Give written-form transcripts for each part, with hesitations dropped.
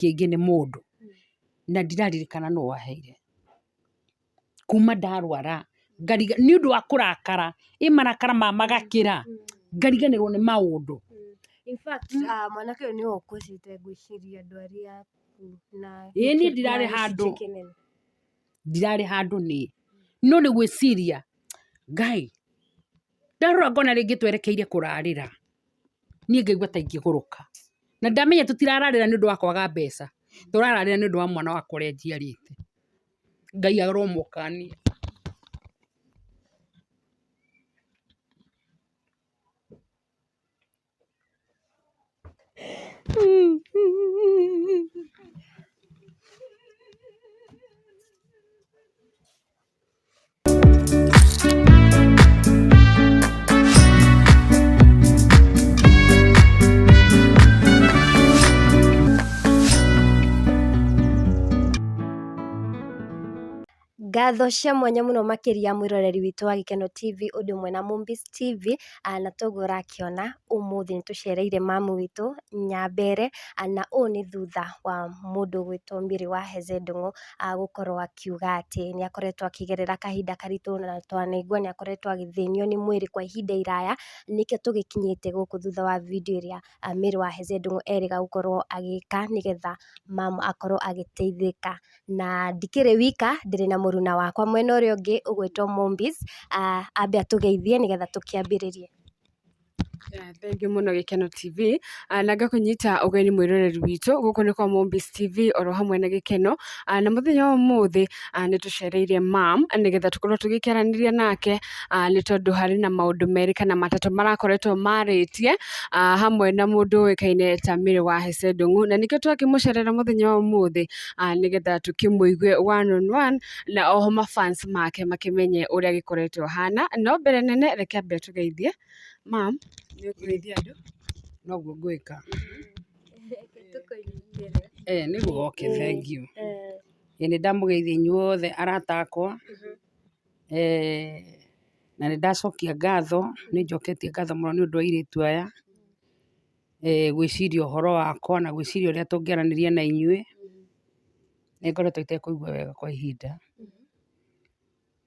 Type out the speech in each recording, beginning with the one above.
Kĩngĩ nĩ mũndũ, na ndiraririkana nũ waheire. Kuma ndarwara ngariga nĩ ũndũ wa kũrakara, ĩ marakara ma magakĩra, ngariganĩrwo nĩ maũndũ. In fact, mwanake ũyũ nĩwe ũkũcĩte ngwĩciria ndwari yaku na Ĩĩ niĩ ndirarĩ na handũ. gĩcunjĩ kĩnene. Ndirarĩ handũ niĩ, no nĩ gwĩciria Ngai, ndarora ngona rĩngĩ twerekeire kũrarĩra, niĩ ngaigua ta ingĩgũrũka. Na ndamenya tũtirararĩra nĩ ũndũ wa kwaga mbeca, tũrararĩra nĩ ũndũ wa mwana wakwa ũrĩa njiarĩte. Ngai aromũkania. Ngatho cia mwanya mũno makĩria mwĩroreri witũ wa Gĩkeno TV ũndũ ũmwe na Mombis TV, na toguo ũrakĩona ũmũthĩ nĩ tũcereire mamu witũ Nyambere, na ũũ nĩ thutha wa mũndũ ũgwĩtwo Mary wa Heze Ndung'u gũkorwo akiuga atĩ nĩ akoretwo akĩgerera kahinda karitũ na twanaigua nĩ akoretwo agĩthĩnio nĩ mwĩrĩ kwa ihinda iraya, nĩkĩo tũgĩkinyĩte gũkũ thutha wa video ĩrĩa Mary wa Heze Ndung'u erĩga gũkorwo agĩka nĩgetha mamu akorwo agĩteithĩka. Na ndikĩrĩ wika, ndĩrĩ na mũruna wakwa mwena ũrĩa ũngĩ ũgwĩtwo Mombis, ambe atũgeithie nĩgetha tũkĩambĩrĩrie. Thengiũ mũno Gĩkeno TV, na ngakũnyita ũgeni mwĩroreri witũ, gũkũ nĩ kwa Mombis TV oro hamwe na Gĩkeno, na mũthenya wa ũmũthĩ nĩ tũcereire mam nĩgetha tũkorwo tũgĩkĩaranĩria nake, nĩ tondũ harĩ na maũndũ merĩ kana matatũ marakoretwo marĩtie, hamwe na mũndũ ũĩkaine ta Mary wa Hece Ndung'u, na nĩkĩo twakĩmũcerera mũthenya wa ũmũthĩ, nĩgetha tũkĩmũigue one on one, na oho ma fans make makĩmenye ũrĩa agĩkoretwo ahana, no mbere nene reke ambe atũgeithie. Mam, nĩ ũkũgeithia andũ? Noguo ngwĩka. Nĩguo okay, thengiũ. Ĩĩ nĩ ndamũgeithia inyuothe arata akwa, na nĩ ndacokia ngatho, nĩ njoketie ngatho mũno nĩ ũndũ wa airĩtu aya, gwĩciria ũhoro wakwa na gwĩciria ũrĩa tũngĩaranĩria na inyuĩ. Nĩ ngoretwo itekũigua wega kwa ihinda.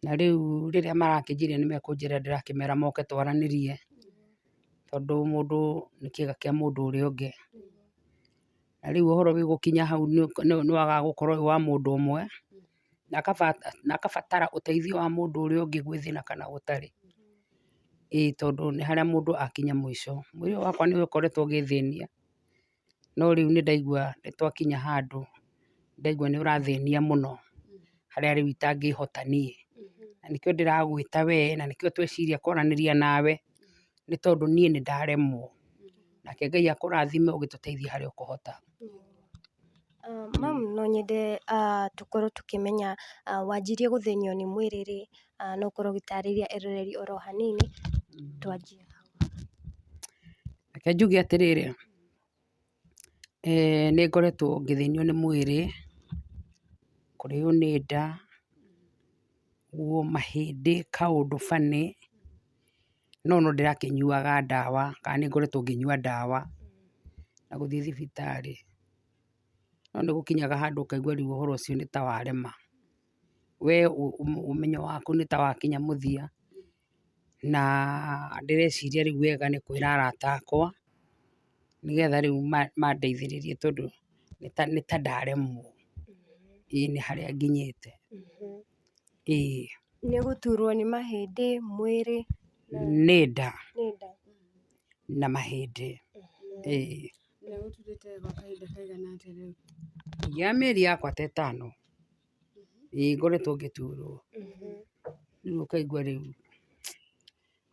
Na rĩu rĩrĩa marakĩnjĩrire nĩ mekũnjerera ndĩrakĩmera moke twaranĩrie, tondũ mũndũ nĩ kĩĩga kĩa mũndũ ũrĩa ũngĩ. Na rĩu ũhoro wĩ gũkinya hau nĩ wagaga gũkorwo wĩ wa mũndũ ũmwe, na akabatara ũteithio wa mũndũ ũrĩa ũngĩ gwĩ thĩna kana gũtarĩ. Ĩĩ tondũ nĩ harĩa mũndũ akinya mũico. Mwĩrĩ ũyũ wakwa nĩ ũkoretwo ũgĩthĩnia, no rĩu nĩ ndaigua nĩ twakinya handũ, ndaigua nĩ ũrathĩnia mũno, harĩa rĩu itangĩhota niĩ. Na nĩkĩo ndĩragwĩta we, na nĩkĩo tweciria kwaranĩria nawe, nĩ tondũ niĩ nĩ ndaremwo. Nake Ngai akũrathime ũgĩtũteithie harĩa ũkũhota. Mam, no nyende tũkorwo tũkĩmenya wanjirie gũthĩnio nĩ mwĩrĩ rĩ, no ũkorwo ũgĩtarĩria eroreri oro hanini twanjie hau. Reke njuge atĩrĩrĩ, nĩ ngoretwo ngĩthĩnio nĩ mwĩrĩ, kũrĩo nĩ nda, ruo mahĩndĩ kaũndũ funny, no no ndĩrakĩnyuaga ndawa kana nĩ ngoretwo ngĩnyua ndawa na gũthiĩ thibitarĩ. No nĩ gũkinyaga handũ ũkaigua rĩu ũhoro ũcio nĩ ta warema. We ũmenyo waku nĩ ta wakinya mũthia, na ndĩreciria rĩu wega nĩ kwĩra arata akwa, nĩgetha rĩu mandeithĩrĩrie tondũ nĩ ta ndaremwo, ĩĩ nĩ harĩa nginyĩte, ĩĩ. Nĩ gũturwo nĩ mahĩndĩ, mwĩrĩ? Nĩ nda na mahĩndĩ, ĩĩ. Na ũturĩte gwa kahinda kaigana atĩa rĩu? Ya mĩeri yakwa ta ĩtano, ĩĩ ngoretwo ngĩturwo, rĩu ũkaigua rĩu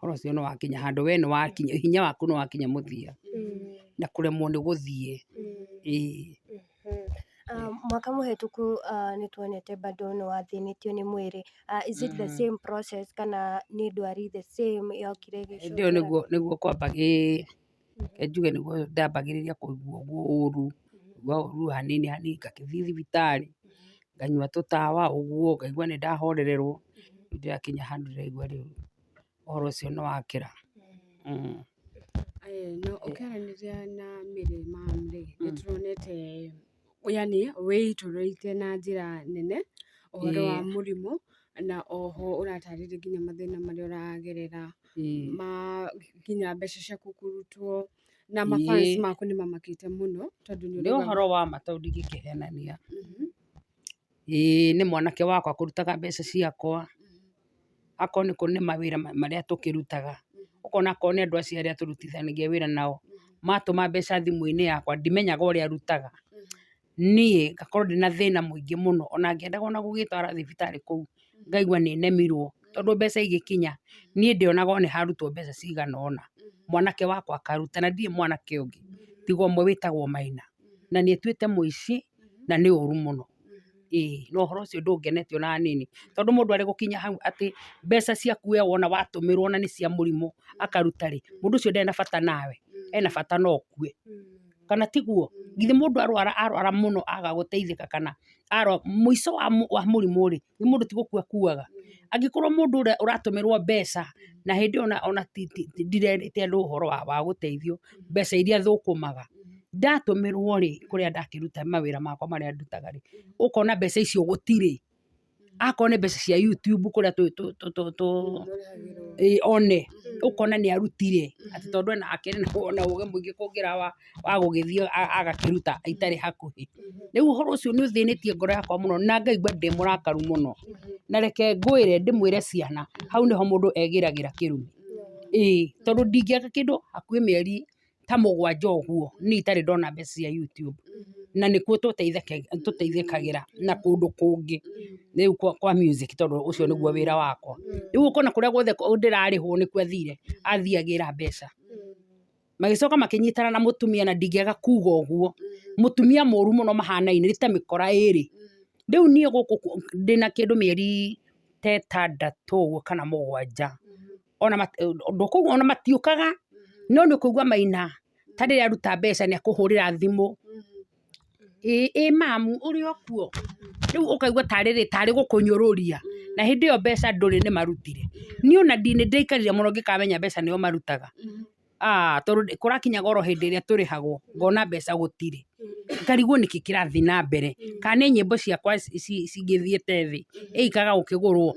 ũhoro ũcio nĩ wakinya handũ we nĩ wakinya, hinya waku nĩ wakinya mũthia, na kũremwo nĩ gũthiĩ, ĩĩ. Mwaka mũhetũku nĩ tuonete bado nĩ wathĩnĩtio nĩ mwĩrĩ, is it the same process kana nĩ ndwari the same yokire Hĩndĩ ĩyo ĩgĩcokera? nĩguo kwamba, ĩĩ reke njuge nĩguo ndambagĩrĩria kũigua ũguo ũru, kũigua ũru hanini hanini, ngagĩthiĩ thibitarĩ, nganyua tũtawa ũguo, ngaigua nĩ ndahorererwo, rĩu ndĩrakinya handũ ndĩraigua rĩu ũhoro ũcio nĩ wakĩra. Na ũkĩaranĩria na Mary mam rĩ, nĩ tũronete. Yani wĩitũrũrĩte na njĩra nene ũhoro wa mũrimũ, na oho ũratarĩria nginya mathĩna marĩa ũragerera ma nginya mbeca ciaku kũrutwo, na ma fans maku nĩ mamakĩte mũno tondũ nĩ Nĩ ũrauga ũhoro wa ma tondũ ndingĩkĩhenania. Ĩĩ nĩ mwanake wakwa kũrutaga mbeca ciakwa, akorwo nĩ nĩ mawĩra marĩa tũkĩrutaga, ũkona akorwo nĩ andũ acio arĩa tũrutithanagia wĩra nao, matũma mbeca thimũ-inĩ yakwa ndimenyaga ũrĩa arutaga, niĩ ngakorwo ndĩna thĩna mũingĩ mũno, ona ngĩendaga ona gũgĩtwara thibitarĩ kũu ngaigua nĩ nemirwo, tondũ mbeca igĩkinya niĩ ndĩonaga o nĩ harutwo mbeca cigana ũna, mwanake wakwa akaruta, na ndirĩ mwanake ũngĩ tiga ũmwe wĩtagwo Maina, na nĩ etuĩte mũici na nĩ ũru mũno. Ĩĩ na ũhoro ũcio ndũngenetie ona hanini, tondũ mũndũ arĩ gũkinya hau atĩ mbeca ciaku we wona watũmĩrwo na nĩ cia mũrimũ akaruta rĩ, mũndũ ũcio ndarĩ na bata nawe, ena bata na ũkue. Kana tiguo? Githĩ mũndũ arwara arwara mũno aga gũteithĩka kana mũico wa mũrimũ rĩ, nĩ mũndũ ti gũkua akuaga? Angĩkorwo mũndũ ũrĩa ũratũmĩrwo mbeca na hĩndĩ ĩyo ona ndirerĩte andũ ũhoro wa gũteithio, mbeca iria thũkũmaga, ndatũmĩrwo rĩ, kũrĩa ndakĩruta mawĩra makwa marĩa ndutaga rĩ, ũkona mbeca icio gũtirĩ. Akorwo nĩ mbeca cia YouTube kũrĩa one, ũkona nĩ arutire, atĩ tondũ akĩrĩ na ũgĩ mũingĩ kũngĩra wa gũgĩthiĩ agakĩruta itarĩ hakuhĩ. Rĩu ũhoro ũcio nĩ ũthĩnĩtie ngoro yakwa mũno na ngaigua ndĩ mũrakaru mũno. Na reke ngwĩre ndĩmwĩre ciana, hau nĩho mũndũ egĩragĩra kĩrumi. Ĩĩ tondũ ndingĩaga kĩndũ hakuhĩ mĩeri ta mũgwanja ũguo niĩ itarĩ ndona mbeca cia YouTube. Na nĩkuo tũteithĩkagĩra na kũndũ kũngĩ rĩu kwa music tondũ ũcio nĩguo wĩra wakwa. Rĩu ũkona kũrĩa guothe ndĩrarĩhwo nĩkuo athire, athiĩ agĩra mbeca. Magĩcoka makĩnyitana na mũtumia na ndingĩaga kuga ũguo, mũtumia mũru mũno mahanaine nĩ ta mĩkora ĩrĩ. Rĩu niĩ gũkũ ndĩna kĩndũ mĩeri ta ĩtandatũ ũguo kana mũgwanja, ona ndũkũigua ona matiũkaga, no nĩ ũkũigua Maina ta rĩrĩa aruta mbeca nĩ akũhũrĩra thimũ, ĩ mamu ũrĩ o kuo? Rĩu ũkaigua tarĩ tarĩ gũkũnyũrũria, na hĩndĩ ĩyo mbeca ndũrĩ nĩ marutire. Niĩ ona nĩ ndĩraikarire mũno ngĩkamenya mbeca nĩo marutaga. Tondũ kũrakinyaga oro hĩndĩ ĩrĩa tũrĩhagwo ngona mbeca gũtirĩ, ngarigwo nĩkĩ kĩrathiĩ na mbere, kana nĩ nyĩmbo ciakwa cingĩthiĩte thĩ ikaga gũkĩgũrwo.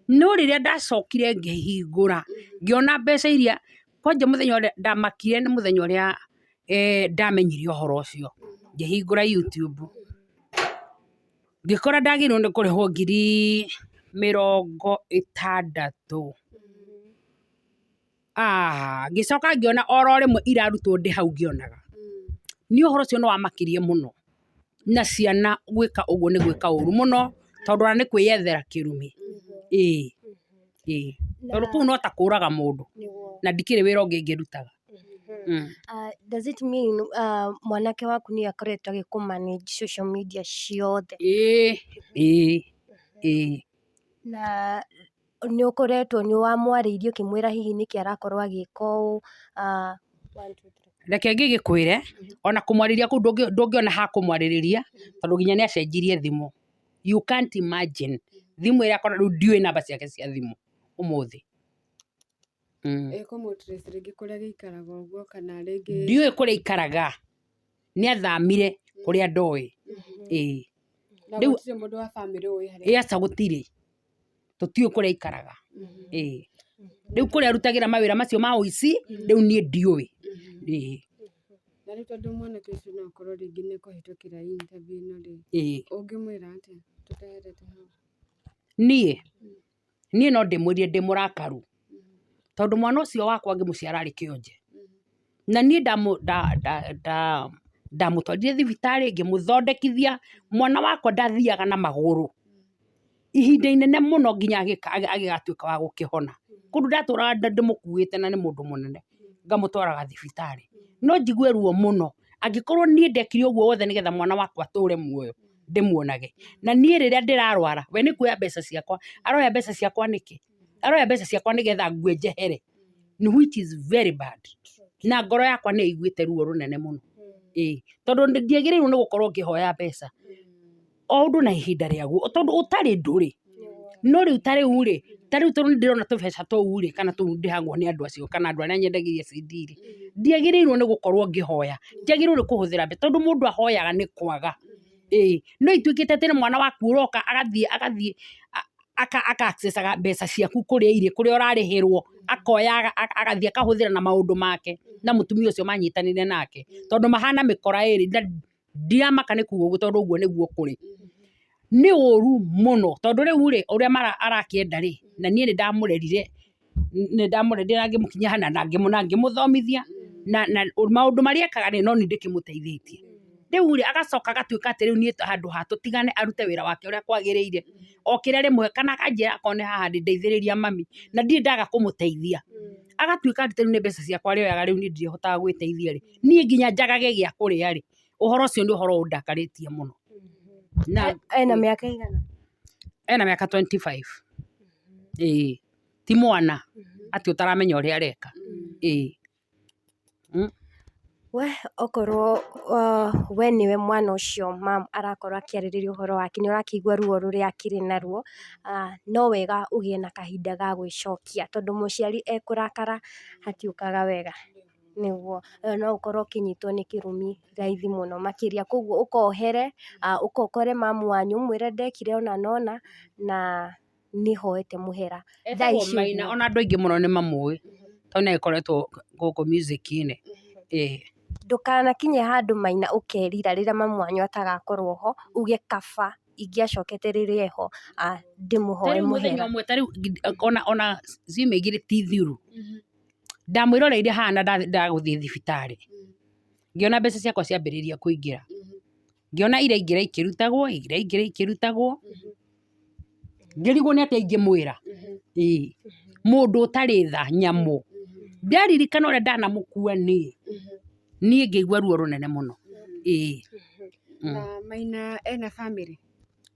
No rĩrĩa ndacokire ngĩhingũra ngĩona mbeca iria, kwanja mũthenya ũrĩa ndamakire nĩ mũthenya ũrĩa ndamenyire ũhoro ũcio, ngĩhingũra YouTube, ngĩkora ndagĩrĩirwo nĩ kũrĩhwo 60,000. Ngĩcoka ngĩona oro rĩmwe irarutwo ndĩ hau ngĩonaga. Niĩ ũhoro ũcio nĩ wamakirie mũno, na ciana gwĩka ũguo nĩ gwĩka ũru mũno, tondũ ona nĩ kwĩyethera kĩrumi. Ĩĩ ĩĩ, tondũ kũu no ta kũraga mũndũ, na ndikĩrĩ wĩra ũngĩ ingĩrutaga. Does it mean mwanake waku nĩwe akoretwo agĩkũ manage social media ciothe? Ĩĩ ĩĩ ĩĩ. Na nĩ ũkoretwo nĩ wamwarĩirie ũkĩmwĩra hihi nĩkĩ arakorwo agĩka ũũ? One, two, three. Reke ngĩgĩkwĩre, ona kũmwarĩria kũu ndũngĩona ha kũmwarĩrĩria, tondũ nginya nĩ acenjirie thimũ. You can't imagine thimũ ĩrĩa akorwo rĩu ndiũĩ namba ciake cia thimũ ũmũthĩ. Ĩ kũmũ trace rĩngĩ kũrĩa gĩikaraga ũguo kana rĩngĩ Ndiũĩ kũrĩa aikaraga, nĩ athamire kũrĩa ndoĩ. Ĩĩ. Na Rĩu gũtirĩ mũndũ wa bamĩrĩ ũĩ harĩa ĩ aca gũtirĩ, tũtiũĩ kũrĩa aikaraga. Ĩĩ. Rĩu kũrĩa arutagĩra mawĩra macio ma ũici, rĩu niĩ ndiũĩ. Ĩĩ. Na rĩu tondũ mwanake ũcio no akorwo rĩngĩ nĩ ekũhĩtũkĩra interview ĩno rĩ, Ĩĩ. ũngĩmwĩra atĩa tũteherete hau? Niĩ? Niĩ no ndĩmwĩrire ndĩ mũrakaru, tondũ mwana ũcio wakwa ngĩmũciara arĩ kĩonje. Na niĩ ndamũtwarire thibitarĩ ngĩmũthondekithia, mwana wakwa ndathiaga na magũrũ ihinda inene mũno nginya agĩgatuĩka wa gũkĩhona. Kũndũ ndatũraga ndĩmũkuĩte na nĩ mũndũ mũnene, ngamũtwaraga thibitarĩ. No njigue ruo mũno angĩkorwo niĩ ndekire ũguo wothe nĩgetha mwana wakwa atũre muoyo ndĩmuonage. Na niĩ rĩrĩa ndĩrarwara, we nĩ kuoya mbeca ciakwa, aroya mbeca ciakwa nĩkĩ? Aroya mbeca ciakwa nĩgetha ngue njehere, which is very bad. Na ngoro yakwa nĩ ĩiguĩte ruo rũnene mũno. Ĩĩ, tondũ ndiagĩrĩirwo nĩ gũkorwo ngĩhoya mbeca. O ũndũ na ihinda rĩaguo, tondũ ũtarĩ ndũrĩ. No rĩu ta rĩu rĩ, ta rĩu tondũ nĩ ndĩrona tũbeca tũu rĩ, kana tũu ndĩhagwo nĩ andũ acio kana andũ arĩa nyendagĩria CD rĩ, ndiagĩrĩirwo nĩ gũkorwo ngĩhoya. Njagĩrĩirwo nĩ kũhũthĩra mbeca, tondũ mũndũ ahoyaga nĩ kwaga. Ĩĩ, no ituĩkĩte atĩ nĩ mwana waku ũroka agathiĩ agathiĩ aka access aga mbeca ciaku kũrĩa irĩ, kũrĩa ũrarĩhĩrwo, akoya agathiĩ akahũthĩra na maũndũ make na mũtumia ũcio manyitanĩire nake, tondũ mahana mĩkora ĩrĩ, na ndiramaka nĩ kuga ũguo tondũ ũguo nĩguo kũrĩ. Nĩ ũru mũno, tondũ rĩu rĩ, ũrĩa arakĩenda rĩ, na niĩ nĩ ndamũrerire, nĩ ndamũrerire na ngĩmũkinyia haha na ngĩmũthomithia, na maũndũ marĩa ekaga rĩ, no niĩ ndĩkĩmũteithĩtie. Rĩu rĩ, agacoka agatuĩka atĩ rĩu niĩ handũ ha tũtigane arute wĩra wake ũrĩa kwagĩrĩire, okĩre rĩmwe kana akanjĩra akorwo nĩ haha ndĩ ndeithĩrĩria mami, na ndirĩ ndaga kũmũteithia. Agatuĩka atĩ rĩu nĩ mbeca ciakwa arĩoyaga rĩu niĩ ndirĩhotaga gwĩteithia rĩ, niĩ nginya njagage gĩa kũrĩa rĩ, ũhoro ũcio nĩ ũhoro ũndakarĩtie mũno. Na Ena mĩaka ĩigana? Ena mĩaka 25. Ĩĩ, ti mwana atĩ ũtaramenya ũrĩa areka. Ĩĩ. We okorwo we nĩwe mwana ũcio mam arakorwo akĩarĩrĩria ũhoro wake, nĩ ũrakĩigua ruo rũrĩa akĩrĩ naruo, no wega ũgĩe na kahinda ga gwĩcokia, tondũ mũciari ekũrakara hatiũkaga wega, nĩguo, no ũkorwo ũkĩnyitwo nĩ kĩrumi raithi mũno makĩria, koguo ũka ũhere, ũka ũkore mamu wanyu ũmwĩre ndekire ũna na ũna, na nĩ hoete mũhera. Thaa Etagwo ici Maina, ũguo. Ona andũ aingĩ mũno nĩ mamũĩ, tondũ nĩ agĩkoretwo gũkũ music-inĩ. Ĩĩ. Ndũkanakinye handũ Maina ũkerira rĩrĩa mamu wanyu atagakorwo ho, uge kaba ingĩacokete rĩrĩa eho ndĩmũhoe Ta rĩu mũthenya mũhera. ũmwe, ta rĩu ona ciumia igĩrĩ ti thiru, ndamwĩroreire haha na ndagũthiĩ thibitarĩ, ngĩona mbeca ciakwa ciambĩrĩria kũingĩra, ngĩona iraingĩra ikĩrutagwo, iraingĩra ikĩrutagwo, ngĩrigwo nĩ atĩa ingĩmwĩra. Ĩĩ, mũndũ ũtarĩ tha, nyamũ. Ndaririkana ũrĩa ndanamũkua niĩ, niĩ ngĩigua ruo rũnene mũno. Ĩĩ. Na Maina ena bamĩrĩ?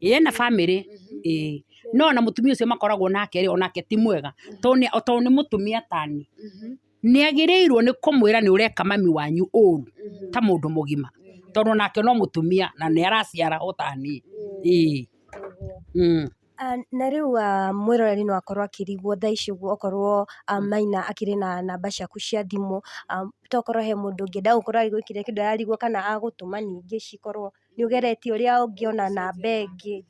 Ĩĩ ena bamĩrĩ, ĩĩ. No ona mũtumia ũcio makoragwo nake rĩ, onake ti mwega, tondũ nĩ mũtumia tani. Nĩ agĩrĩirwo nĩ kũmwĩra nĩ ũreka mami wanyu ũru ta mũndũ mũgima, tondũ onake no mũtumia na nĩ araciara o ta niĩ. Ĩĩ. Na rĩu mwĩroreri no akorwo akĩrigwo thaa ici ũguo okorwo Maina akĩrĩ na namba ciaku cia thimũ, tokorwo he mũndũ ũngĩenda gũkorwo agĩgwĩkĩra kĩndũ ararigwo kana agũtũma ningĩ cikorwo nĩ ũgeretie ũrĩa ũngĩona namba ĩngĩ.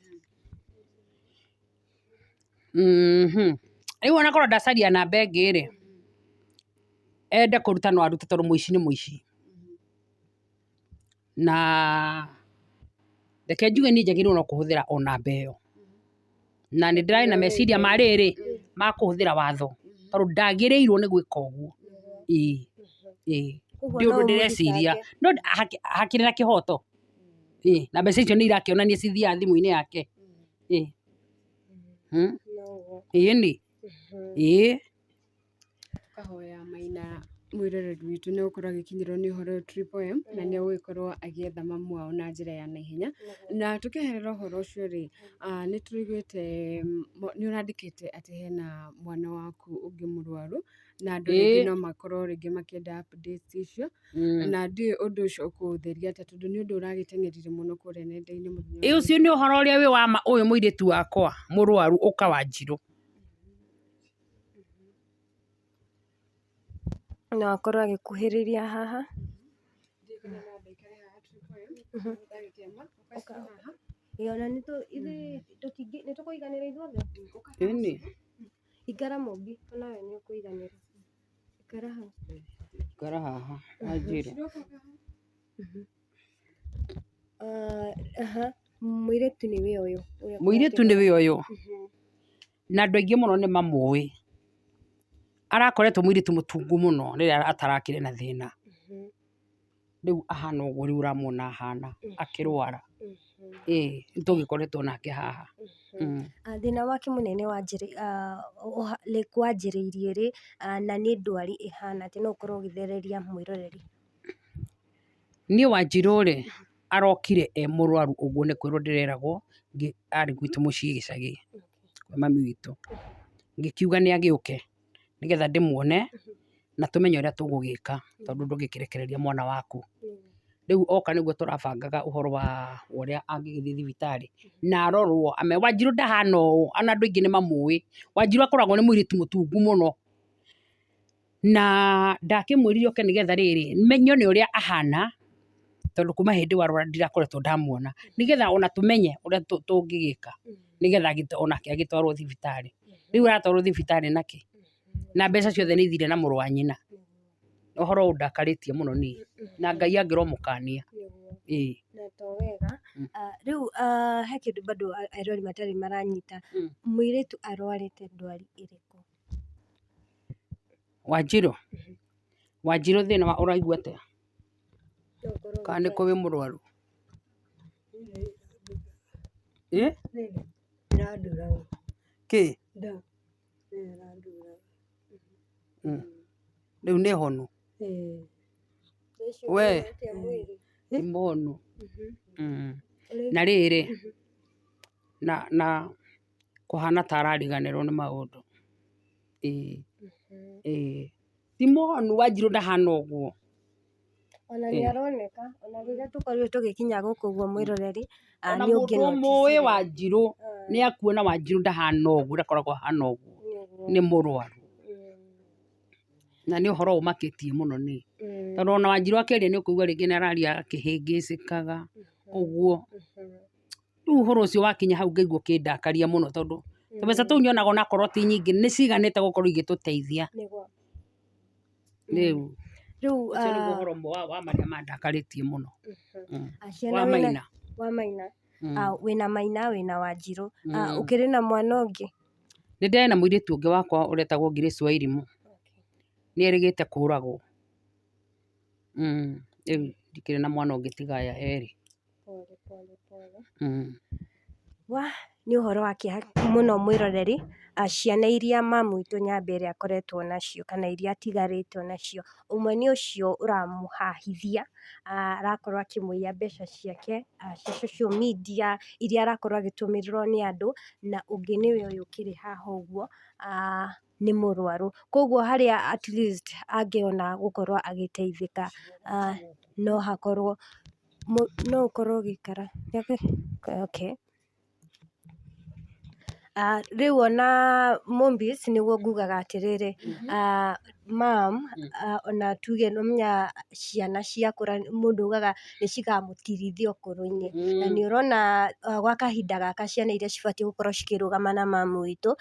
Rĩu onakorwo ndacaria namba ĩngĩ rĩ, ende kũruta no arute tondũ mũici nĩ mũici. Na reke njuge niĩ njagĩrĩirwo no kũhũthĩra o namba ĩyo. Na nĩ ndĩrarĩ na meciria ma rĩrĩ, ma kũhũthĩra watho, tondũ ndagĩrĩirwo nĩ gwĩka ũguo. Ĩĩ, ĩĩ. Koguo Ndĩ no ũndũ ndĩreciria. ũmũthitange? No hakĩrĩ na kĩhoto. Ĩĩ, na mbeca icio nĩ irakĩonania cithiaga thimũ-inĩ yake. Ĩĩ. Ĩĩ nĩ. Ĩĩ. Tũkahoya Maina mwĩroreri witũ nĩ gũkorwo agĩkinyĩrwo nĩ ũhoro ũyũ Triple M, na nĩ egũgĩkorwo agĩetha mamu wao na njĩra ya naihenya. Na tũkĩeherera ũhoro ũcio rĩ, nĩ tũiguĩte nĩ ũrandĩkĩte atĩ hena mwana waku ũngĩ mũrwaru, na andũ rĩngĩ no makorwo rĩngĩ makĩenda updates icio, na ndiũĩ ũndũ ũcio ũkũũtheria atĩa tondũ nĩ ũndũ ũragĩteng'erire mũno kũrĩa nenda-inĩ mũthenya Ĩ ũcio nĩ ũhoro ũrĩa wĩ wa ma, ũyũ mũirĩtu wakwa mũrwaru ũka Wanjirũ. No akorwo agĩkuhĩrĩria haha. Ĩĩ ona nĩ tũkũiganĩra ithuothe? Ĩni. Ikara Mũmbi, onawe nĩ ũkũiganĩra. Ikara hau. Ikara haha Wanjirũ. Aha, mũirĩtu nĩwe ũyũ. Mũirĩtu nĩwe ũyũ. Na andũ aingĩ mũno nĩ mamũĩ. Arakoretwo mũirĩtu mũtungu mũno rĩrĩa atarakĩrĩ na thĩna. Rĩu ahana ũguo rĩu ũramuona ahana akĩrwara. Ĩĩ nĩ tũgĩkoretwo nake haha. Thĩna wake mũnene like wanjĩrĩirie rĩ, na nĩ ndwari ĩhana atĩa? No ũkorwo ũgĩthereria mwĩroreri. Niĩ Wanjirũ rĩ, arokire e mũrwaru ũguo nĩ kwĩrwo ndĩreragwo, arĩ gwitũ mũciĩ gĩcagi kwĩ mami witũ. Ngĩkiuga nĩ agĩũke nĩgetha ndĩmuone na tũmenye ũrĩa tũgũgĩka tondũ ndũngĩkĩrekereria mwana waku. Rĩu oka nĩguo tũrabangaga ũhoro wa ũrĩa angĩgĩthiĩ thibitarĩ na arorwo. Wanjirũ ndahana ũũ, ona andũ aingĩ nĩ mamũĩ. Wanjirũ akoragwo nĩ mũirĩtu mũtungu mũno. Na ndakĩmwĩrire oke nĩgetha rĩrĩ, nyone ũrĩa ahana. Tondũ kuma hĩndĩ warwara ndirakoretwo ndamuona, nĩgetha ona tũmenye ũrĩa tũngĩgĩka, nĩgetha onake agĩtwarwo thibitarĩ. Rĩu aratwarwo thibitarĩ nakĩ? Na mbeca ciothe nĩ ithire na mũrũ wa nyina. Ũhoro ũndakarĩtie mũno niĩ, na Ngai angĩromũkania. Ĩĩ. Na to wega. Rĩu he kĩndũ bado eroreri matarĩ maranyita. Mũirĩtu arwarĩte ndwari ĩrĩkũ? Wanjirũ? Wanjirũ thĩna ũraigua atĩa? Kana nĩ kũ wĩ mũrwaru? Ĩ? Kĩ? Rĩu nĩ honu? We ti mũhonu. Na rĩrĩ, na kũhana ta arariganĩrwo nĩ maũndũ. Ĩĩ ĩĩ ti mũhonu Wanjirũ ndahana ũguo. Ona nĩ aroneka, ona rĩrĩa tũkorirwo tũgĩkinya gũkũ ũguo mwĩroreri, Ona mũndũ ũmũĩ Wanjirũ nĩ akuona Wanjirũ ndahana ũguo, ndakoragwo ahana ũguo, nĩ mũrwaru. Na nĩ ũhoro ũmakĩtie mũno niĩ, tondũ ona Wanjirũ akĩaria nĩ ũkũigua rĩngĩ nĩ araria akĩhĩngĩcĩkaga ũguo. Rĩu ũhoro ũcio wakinya hau ngaigua ũkĩndakaria mũno tondũ tũbeca tũu nyonaga onakorwo ti nyingĩ nĩ ciganĩte gũkorwo igĩtũteithia. Rĩu Rĩu ũcio nĩguo ũhoro ũmwe wa marĩa mandakarĩtie mũno. Ciana Wa wĩna Maina. Wa Maina. Wĩna Maina wĩna Wanjirũ. Ũkĩrĩ na mwana ũngĩ? Nĩ ndĩrĩ na mũirĩtu ũngĩ wakwa ũretagwo Grace Wairimũ. Nĩ erĩgĩte kũragwo. Rĩu ndikĩrĩ na mwana ũngĩ tiga aya erĩ. Pole pole pole. Wah, nĩ ũhoro wa kĩeha mũno mwĩroreri, ciana iria mamu witũ Nyambere akoretwo nacio kana iria atigarĩtwo nacio, ũmwe nĩ ũcio ũramũhahithia, arakorwo akĩmũiya mbeca ciake cia social media iria arakorwo agĩtũmĩrĩrwo nĩ andũ, na ũngĩ nĩwe ũyũ ũkĩrĩ haha ũguo, nĩ mũrwaru. Koguo harĩa at least angĩona gũkorwo agĩteithĩka, no hakorwo, no ũkorwo ũgĩikara, okay. Rĩu ona Mũmbis nĩguo ngugaga atĩrĩrĩ, mam ona tuge nĩũramenya ciana ciakũra mũndũ augaga nĩcikamũtirithia ũkũrũ-inĩ, na nĩ ũrona gwa kahinda gaka ciana iria cibatiĩ gũkorwo cikĩrũgama na mamu witũ,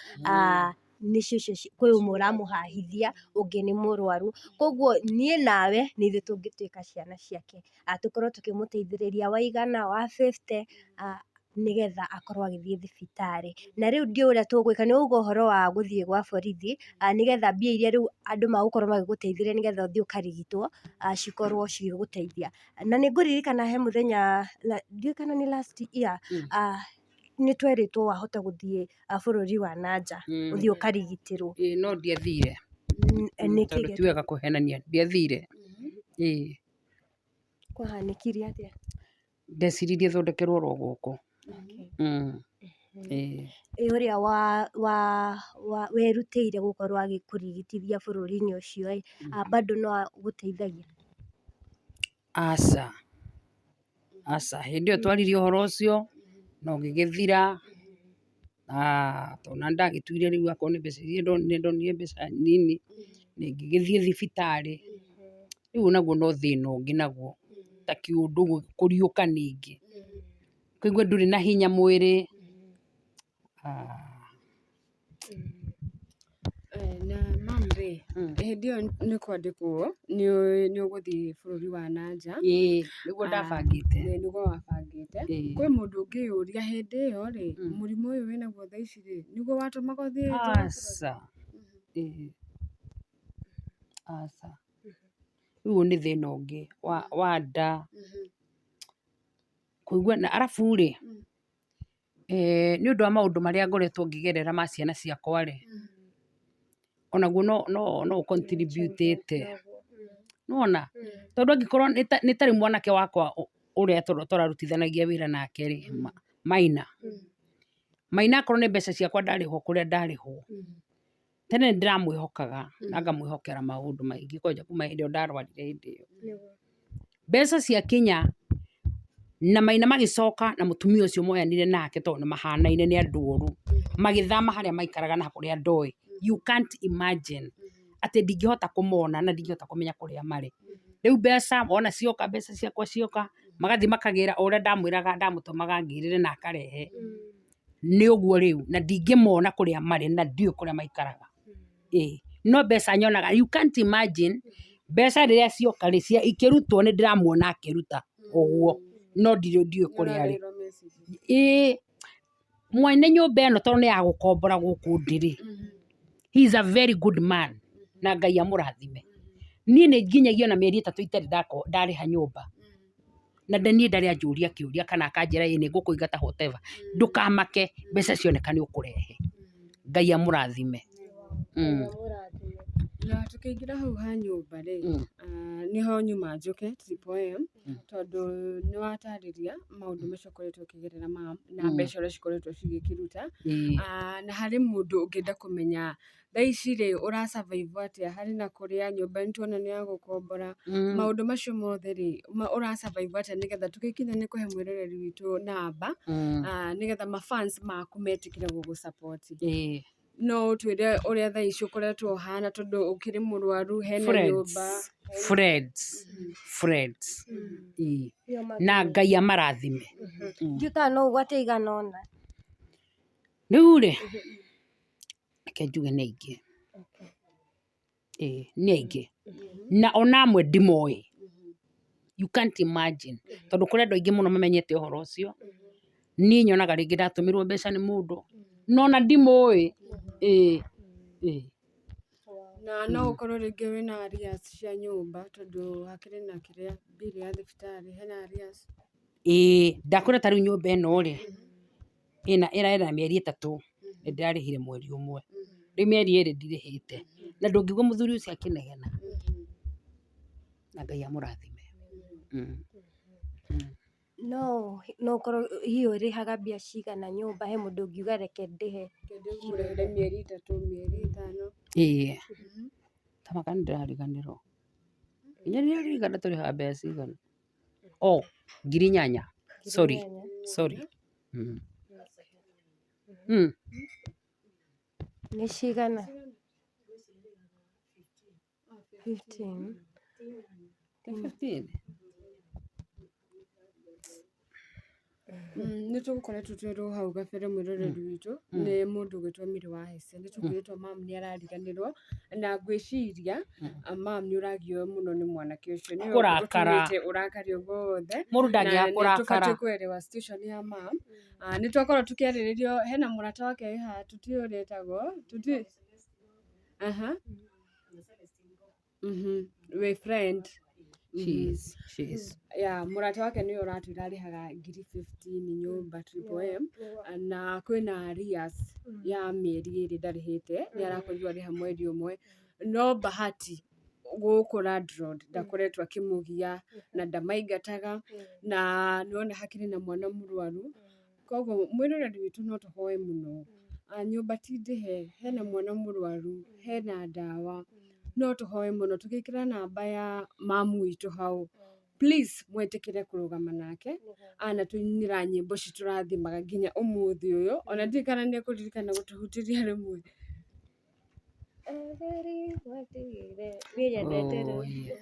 nĩcio icio kwĩ ũmwe ũramũhahithia, ũngĩ nĩ mũrwaru, koguo niĩ nawe nĩ ithuĩ tũngĩtuĩka ciana ciake, tũkorwo tũkĩmũteithĩrĩria wa igana, wa fifty, nĩgetha akorwo agĩthiĩ thibitarĩ. Na rĩu ndiũĩ ũrĩa tũgwĩka, nĩ wauga ũhoro wa gũthiĩ gwa borithi, nĩgetha mbia iria rĩu andũ magũkorwo magĩgũteithĩrĩria nĩgetha ũthiĩ ũkarigitwo, cikorwo cigĩgũteithia. Na nĩ ngũririkana he mũthenya, ndiũĩ kana nĩ last year, nĩ twerĩtwo wahota gũthiĩ bũrũri wa na nja, ũthiĩ ũkarigitĩrwo. Ĩĩ no ndiathire. Nĩkĩ? Tondũ ti wega kũhenania, ndiathire. Ĩĩ. Kwahanĩkire atĩa? Ndeciririe thondekerwo oro gũkũ. Ĩĩ. Ĩ ũrĩa werutĩire gũkorwo agĩkũrigitithia bũrũri-inĩ ũcio ĩ, bado no agũteithagia? Aca, aca, hĩndĩ ĩyo twaririe ũhoro ũcio na ũgĩgĩthira, na tondũ ona nĩndagĩtuire rĩu akorwo nĩ mbeca iria ndonire ndonire mbeca nini, ngĩgĩthiĩ thibitarĩ, rĩu onaguo no thĩna ũngĩ naguo, ta kĩũndũ kũriũka ningĩ, ũkaigua ndũrĩ na hinya mwĩrĩ. Na mam rĩ, hĩndĩ ĩyo nĩ kwandĩkwo nĩ ũgũthiĩ bũrũri wa na nja. Ĩĩ nĩguo ndabangĩte. Nĩguo wabangĩte. Kwĩ mũndũ ũngĩyũria hĩndĩ ĩyo rĩ, mũrimũ ũyũ wĩnaguo thaa ici rĩ, nĩguo watũmaga ũthiĩ nja wa bũrũri? Aca, aca. Rĩu ũyũ nĩ thĩna ũngĩ wa nda, kũigua arabu rĩ, nĩ ũndũ wa maũndũ marĩa ngoretwo ngĩgerera ma ciana ciakwa rĩ, onaguo no ũ contribute ĩte, nĩ wona? Tondũ angĩkorwo nĩ ta rĩu mwanake wakwa ũrĩa tũrarutithanagia wĩra nake rĩ, Maina, Maina akorwo nĩ mbeca ciakwa ndarĩhwo kũrĩa ndarĩhwo, tene nĩ ndĩramwĩhokaga na ngamwĩhokera maũndũ maingĩ kwanja kuma hĩndĩ ĩyo ndarwarire hĩndĩ ĩyo. Mbeca ciakinya na Maina magĩcoka na mũtumia ũcio moyanire nake tondũ nĩ mahanaine nĩ andũ oru, magĩthama harĩa maikaraga na kũrĩa ndoĩ. You can't imagine atĩ ndingĩhota kũmona na ndingĩhota kũmenya kũrĩa marĩ. Rĩu mbeca wona cioka mbeca ciakwa cioka, Magathiĩ makagĩra o ũrĩa ndamwĩraga ndamũtũmaga ngĩrĩre na akarehe. Nĩ ũguo rĩu, na ndingĩmona kũrĩa marĩ na ndiũĩ kũrĩa maikaraga. Ĩĩ, no mbeca nyonaga, you can't imagine, mbeca rĩrĩa cioka rĩ, ikĩrutwo nĩ ndĩramuona akĩruta ũguo, no ndiũĩ kũrĩa arĩ. Ĩĩ, mwene nyũmba ĩno tondũ nĩ ya gũkombora gũkũ ndĩ rĩ, he is a very good man na Ngai amũrathime. Niĩ nĩ nginyagia ona mĩeri 3 itarĩ ndarĩha nyũmba, na niĩ ndarĩ anjũria kĩũria kana akanjĩra ĩ nĩ ngũkũingata whatever, ndũkamake mbeca cioneka nĩ ũkũrehe. Ngai amũrathime. Na tũkĩingĩra hau ha nyũmba rĩ, nĩho nyuma njũke Triple M, tondũ nĩ watarĩria maũndũ macio ũkoretwo ũkĩgerera mam, na mbeca ũrĩa cikoretwo cigĩkĩruta. Na harĩ mũndũ ũngĩenda kũmenya thaa ici rĩ, ũra survive atĩa harĩ na kũrĩa nyũmba nĩ tuona nĩ ya gũkombora, maũndũ macio mothe rĩ, ũra survive atĩa nĩgetha tũgĩkinya nĩ kũhe mwĩroreri witũ namba, nĩgetha ma fans maku metĩkĩre gũgũ support. No ũtwĩre ũrĩa thaa ici ũkoretwo ũhana tondũ ũkĩrĩ mũrwaru, hena nyũmba. Friends, friends, ĩĩ, na Ngai amarathime. Ndiũĩ kana no ũgwate igana ũna. Rĩu rĩ, reke njuge nĩ aingĩ. Ĩĩ, nĩ aingĩ. Na ona amwe ndimoĩ. You can't imagine. Tondũ kũrĩ andũ aingĩ mũno mamenyete ũhoro ũcio. Niĩ nyonaga rĩngĩ ndatũmĩrwo mbeca nĩ mũndũ, no ona ndimũĩ. Ĩĩ, ĩĩ. Na no ũkorwo rĩngĩ wĩna arrears cia nyũmba tondũ hakĩrĩ na kĩrĩa bill ya thibitarĩ, hena arrears. Ĩĩ, ndakwĩra ta rĩu nyũmba ĩno rĩ, ĩna mĩeri 3, nĩ ndĩrarĩhire mweri ũmwe. Rĩu mĩeri 2 ndirĩhĩte. Na ndũngĩigua mũthuri ũcio akĩnegena. Na Ngai amũrathime. No no ũkorwo hihi ũrĩhaga mbia cigana nyũmba, he mũndũ ũngiuga reke ndĩhe. Ndĩmũrĩhĩre mĩeri 3, mĩeri 5. Ĩĩ. Tamaka nĩ ndĩrariganĩrwo. Nginya ndĩraririkana tũrĩhaga mbeca cigana. Oh, 8,000. Sorry, sorry. Nĩ cigana? 15. 15. Nĩ tũgũkoretwo twerwo hau gabere mwĩroreri witũ nĩ mũndũ ũgwĩtwo Mary wa Hesse, nĩ tũkwĩrĩtwo mam nĩ arariganĩrwo, na ngwĩciria mam nĩ ũragio mũno nĩ mwanake ũcio, nĩwe Kũrakara. ũtũmĩte ũrakare ũguo wothe. Mũndũ ndangĩaga Na nĩ kũrakara. tũbatiĩ kũerewa situation ya mam. Nĩ twakorwo tũkĩarĩrĩrio hena mũrata wake wĩ haha tũtiũĩ ũrĩa etagwo, tũtiũĩ. Aha. Wĩ friend. She is, she is. Yeah, mũrata wake nĩwe ũratwĩra arĩhaga ngiri 15 nyũmba Triple M, na kwĩna arrears ya mĩeri 2 ndarĩhĩte, nĩ arakorirwo arĩha mweri ũmwe, no Bahati gũkũ landlord ndakoretwo akĩmũgia na ndamaingataga, na nĩwona hakĩrĩ na mwana mũrwaru, koguo mwĩroreri witũ no tũhoe mũno, nyũmba ti ndĩhe, hena mwana mũrwaru, hena ndawa, no tũhoe mũno tũgĩkĩra namba ya mamu witũ hau, please mwĩtĩkĩre kũrũgama nake, na tũinĩra nyĩmbo citũrathimaga nginya ũmũthĩ ũyũ, ona ndiũĩ kana nĩ ekũririkana gũtũhutĩria rĩmwe. Niĩ nyendete Oh, rũu. yeah.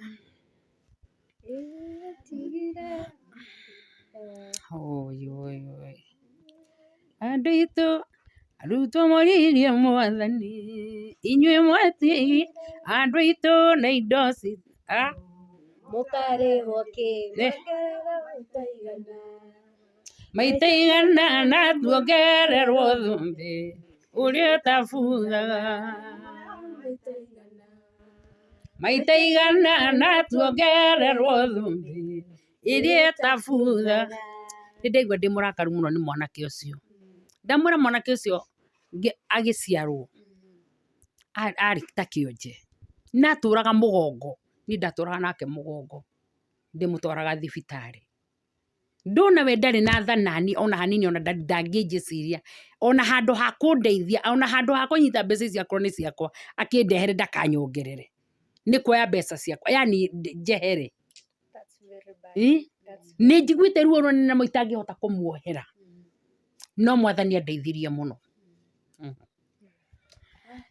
Oi, oi, oi. Andũ aitũ, arutwo moririe mwathani, inyuĩ mweti, andũ aitũ na indo ah? Mũkarĩhwo kĩ? Eh. Mongererwo maita igana. Maita igana na tuongererwo thũmbĩ, ũrĩa ũtabuthaga. Maita igana na tuongererwo thũmbĩ, ĩrĩa ĩtabuthaga. Nĩ ndaigua ndĩ mũrakaru mũno nĩ mwanake ũcio. Ndamwĩra mwanake ũcio agĩciarwo, arĩ ta kĩonje. Na atũraga mũgongo, niĩ ndatũraga nake mũgongo, ndĩmũtwaraga thibitarĩ. Ndona we ndarĩ na tha nani ona hanini, ona ndangĩnjĩciria, ona handũ ha kũndeithia, ona handũ ha kũnyita mbeca ici akorwo nĩ ciakwa, akĩndehere ndakanyongerere. Nĩ kuoya mbeca ciakwa, yani njehere. That's very bad. That's Nĩ njiguĩte ruo rũnene mũno itangĩhota kũmuohera. No mwathani andeithirie mũno.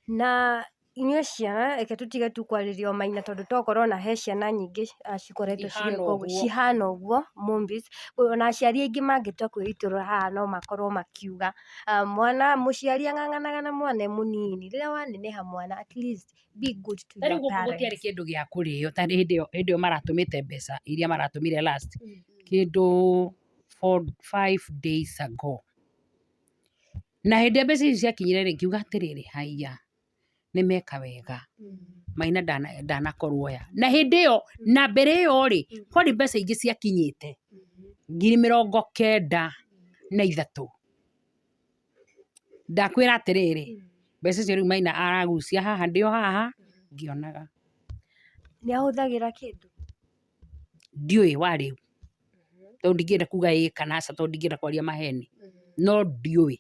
Na Inyuĩ ciana reke tũtige tu kwarĩria o maina tondũ tokorwo ona he ciana nyingĩ cikoretwo Ihana cigĩka ũguo ũguo. cihana ũguo Mombis. Ona aciari aingĩ mangĩtua kwĩitũrũra haha no makorwo makiuga mwana mũciari ang'ang'anaga na mwana e mũnini, rĩrĩa waneneha mwana at least be good to Ta rĩu your gũkũ gũtiarĩ parents. kĩndũ gĩa kũrĩo ta hĩndĩ ĩyo hĩndĩ ĩyo maratũmĩte mbeca iria maratũmire last kĩndũ 4, 5 days ago. Na hĩndĩ ĩrĩa mbeca icio ciakinyire rĩ, ngiuga atĩrĩrĩ, haiya nĩ meka wega maina ndanakorwo oya. Na hĩndĩ ĩyo na mbere ĩyo rĩ, kwarĩ mbeca ingĩ ciakinyĩte 93,000. Ndakwĩra atĩrĩrĩ, mbeca icio rĩu maina aragucia haha ndĩ o haha ngĩonaga. Nĩ ahũthagĩra kĩndũ? Ndiũĩ wa rĩu tondũ ndingĩenda kuga ĩĩ kana aca tondũ ndingĩenda kwaria maheni, no ndiũĩ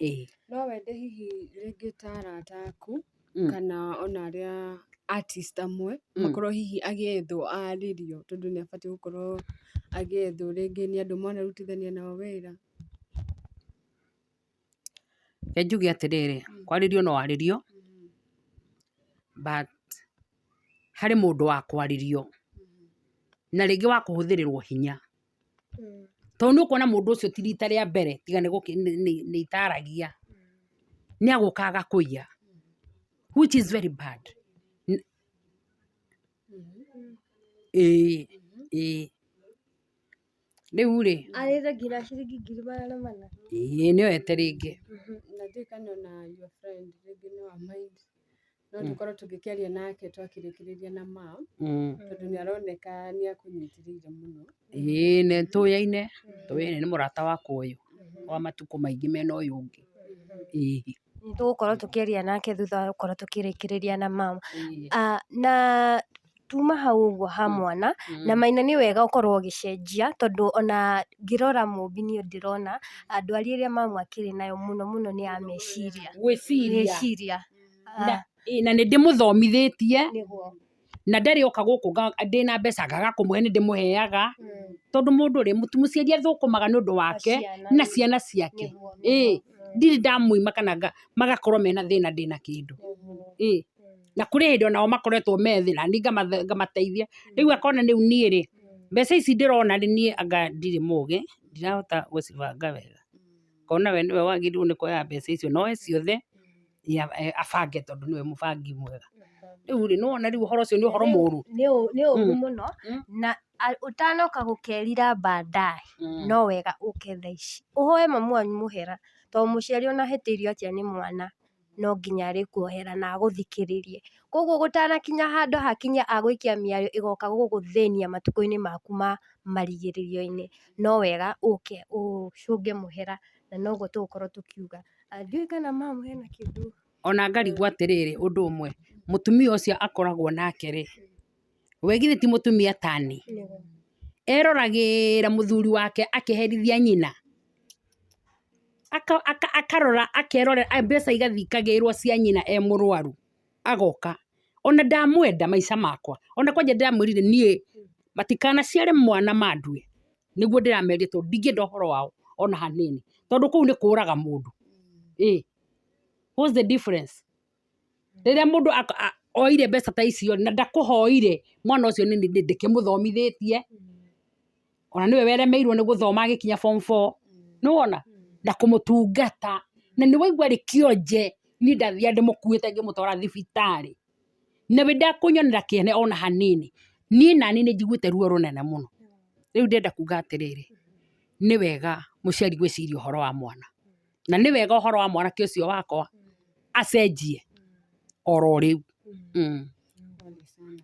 ĩĩ. No wende hihi rĩngĩ ta arata aku kana ona arĩa artist amwe makorwo hihi agĩethwo arĩrio tondũ nĩ abatiĩ gũkorwo agĩethwo rĩngĩ nĩ andũ mwanarutithania nao wĩra. Reke njuge atĩrĩrĩ, kwarĩrio no arĩrio but harĩ mũndũ wa kwarĩrio na rĩngĩ wa kũhũthĩrĩrwo hinya tondũ nĩ ũkuona mũndũ ũcio ti rita rĩa mbere tiga nĩ itaragia nĩ agũka agakũiya which is very bad. Ĩĩ ĩĩ rĩu rĩ Arĩte nginya ciringi 400,000. Ĩĩ nĩ oete rĩngĩ. Na ndiũĩ kana ona your friend rĩngĩ no a mind no tũkorwo tũgĩkĩaria nake twakĩrĩkĩrĩria na mam tondũ nĩ aroneka nĩ akũnyitĩrĩire mũno. Ĩĩ nĩ tũyaine tũyaine nĩ mũrata wakwa ũyũ wa matukũ maingĩ mena ũyũ ũngĩ. Ĩĩ. Nĩ tũgũkorwo tũkĩaria nake thutha wa gũkorwo tũkĩrĩkĩrĩria na mama. Na tuma hau ũguo ha mwana na maina nĩ wega ũkorwo ũgĩcenjia tondũ ona ngĩrora Mũmbi niĩ ndĩrona ndwari ĩrĩa mamu akĩrĩ nayo mũno mũno nĩ ya meciria. Gwĩciria. Meciria. Na nĩ ndĩmũthomithĩtie Nĩguo. Na ndarĩ oka gũkũ ndĩna mbeca ngaga kũmũhe nĩ ndĩmũheaga tondũ mũndũ rĩ mũciari athũkũmaga nĩ ũndũ wake ciana. Na ciana ciake. Ĩĩ ndirĩ ndamũima kana magakorwo mena thĩna ndĩna kĩndũ. Ĩĩ na kũrĩ hĩndĩ onao makoretwo me thĩ na niĩ ngamateithia. Rĩu akona rĩu niĩ rĩ mbeca ici ndĩrona rĩ niĩ anga ndirĩ mũgĩ ndirahota gũcibanga wega, ngona we nĩwe wagĩrĩirwo nĩ kuoya mbeca icio na oe ciothe abange tondũ nĩwe mũbangi mwega. Rĩu rĩ nĩwona rĩu ũhoro ũcio nĩ ũhoro mũru. Nĩ ũru mũno na ũtanoka gũkerira baadaye no wega ũke thaa ici ũhoe mamu wanyu mũhera tondũ mũciari ona ahĩtĩirio atĩa nĩ mwana no nginya arĩkuohera na agũthikĩrĩrie. Koguo gũtanakinya handũ hakinye agũikia mĩario ĩgoka gũgũthĩnia matukũ-inĩ maku ma marigĩrĩrio-inĩ no wega ũke ũcũnge mũhera na noguo tũgũkorwo tũkiuga. Ndiũĩ kana mamu hena kĩndũ. Ona ngarigwo atĩrĩrĩ, ũndũ ũmwe mũtumia ũcio akoragwo nake rĩ, we githĩ ti mũtumia tani eroragĩra mũthuri wake akĩherithia nyina, akarora akerorera mbeca igathiĩ ikagĩrwo cia nyina e mũrwaru, agoka ona ndamwenda maica makwa ona kwanja ndĩramwĩrire niĩ matikanaciare mwana mandue nĩguo ndĩramerire tondũ ndingĩenda ũhoro wao ona hanini tondũ kũu nĩ kũraga mũndũ. Ĩ what's the difference rĩrĩa mũndũ oire mbeca ta icio na ndakũhoire mwana ũcio nĩ ndĩkĩmũthomithĩtie ona nĩwe weremeirwo nĩ gũthoma agĩkinya form 4 nĩwona na kũmũtungata na nĩ waigua arĩ kĩonje niĩ ndathiaga ndĩmũkuĩte ngĩmũtwara thibitarĩ na we ndakũnyonera kĩene ona hanini. Niĩ nani nĩ njiguĩte ruo rũnene mũno. Rĩu ndĩrenda kuga atĩrĩrĩ, nĩ wega mũciari gwĩciria ũhoro wa mwana na nĩ wega ũhoro wa mwanake ũcio wakwa acenjie oro rĩu. Pole sana.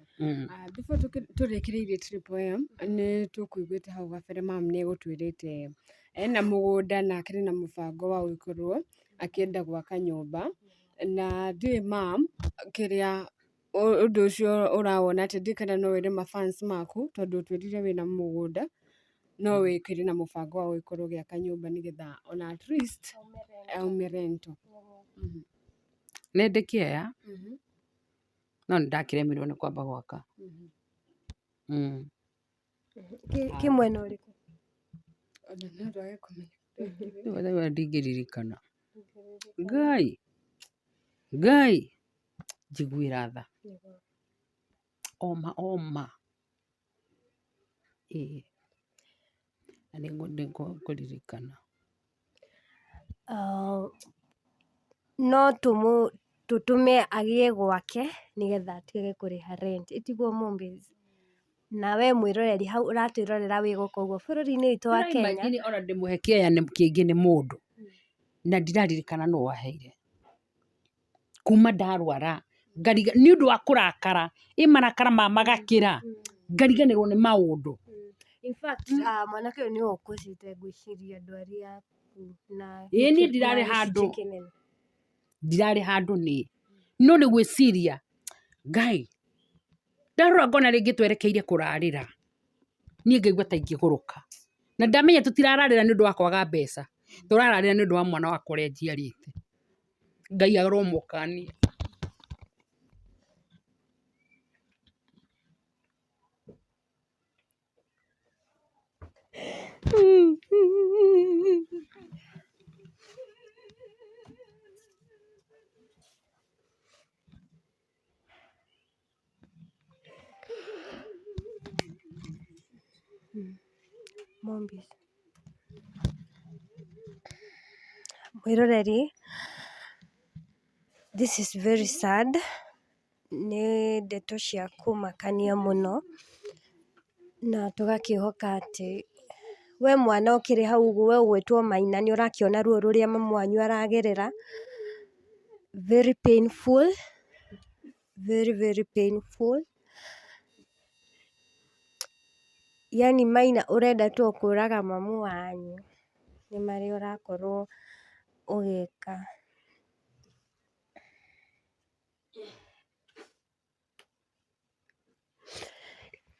Before tũrĩkĩrĩirie Triple M, nĩ tũkũiguĩte hau gabere mam nĩ egũtwĩrĩte ena mũgũnda na akĩrĩ na mũbango wa gũkorwo akĩenda gwaka nyũmba na ndiũĩ mam kĩrĩa ũndũ ũcio ũrawona atĩ ndiũĩ kana no wĩre mafans maku tondũ ũtwĩrire wĩna mũgũnda no wĩkĩrĩ na mũbango wa gũgĩkorwo ũgĩaka nyũmba nĩgetha ona at least aume rento. Nĩ ndĩ kĩeya no nĩ ndakĩremirwo nĩ kwamba gwaka. Kĩ mwena ũrĩkũ? Ona no twage kũmenya. Rĩu ndingĩririkana. Ngai Ngai. Njiguĩra tha. Oma oma. Ĩĩ. Na nĩ ngũririkana. No tũtũme agĩe gwake nĩgetha atige kũrĩha rent, ĩtiguo Mũmbiz? Na we mwĩroreri hau ũratwĩrorera wĩ gũkũ ũguo bũrũri-inĩ witũ wa Kenya. Imagine ona ndĩmũhe kĩeya kĩngĩ nĩ mũndũ na ndiraririkana nũ waheire. Kuma ndarwara ngariga nĩ ũndũ wa kũrakara, ĩ marakara ma magakĩra ngariganĩrwo nĩ maũndũ. In fact, mwanake ũyũ nĩwe ũkũcite ngwĩciria ndwari yaku na Ĩĩ niĩ ndirarĩ handũ. kĩnene. Ndirarĩ handũ niĩ, no nĩ gwĩciria Ngai, ndarora ngona rĩngĩ twerekeire kũrarĩra, niĩ ngaigua ta ingĩgũrũka. Na ndamenya tũtirararĩra nĩ ũndũ wa kwaga mbeca, tũrararĩra nĩ ũndũ wa mwana wakwa ũrĩa njiarĩte. Ngai aromũkania. Mwĩroreri, this is very sad, nĩ ndeto cia kũmakania mũno, na tũgakĩhoka atĩ we mwana ũkĩrĩ hau ũguo we ũgwĩtwo Maina nĩ ũrakĩona ruo rũrĩa mamu wanyu aragerera, very painful, very very painful. Yaani Maina ũrenda tu o kũraga mamu wanyu, nĩ marĩa ũrakorwo ũgĩka.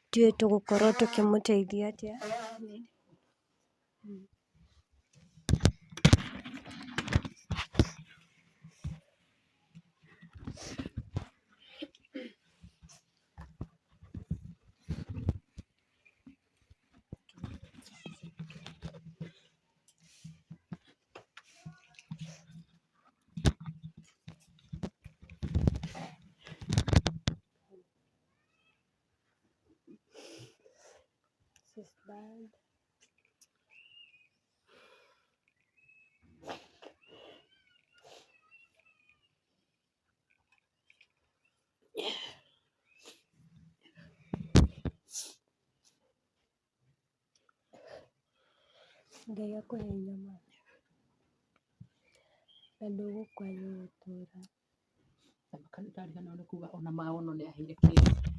Ndiũĩ tũgũkorwo tũkĩmũteithia atĩa. This is bad. Ngai akũhe hinya ma na ndũgũkua nĩ gũtũra. Ndariganĩrwo nĩ kuga ona maono nĩ aheire kĩndũ.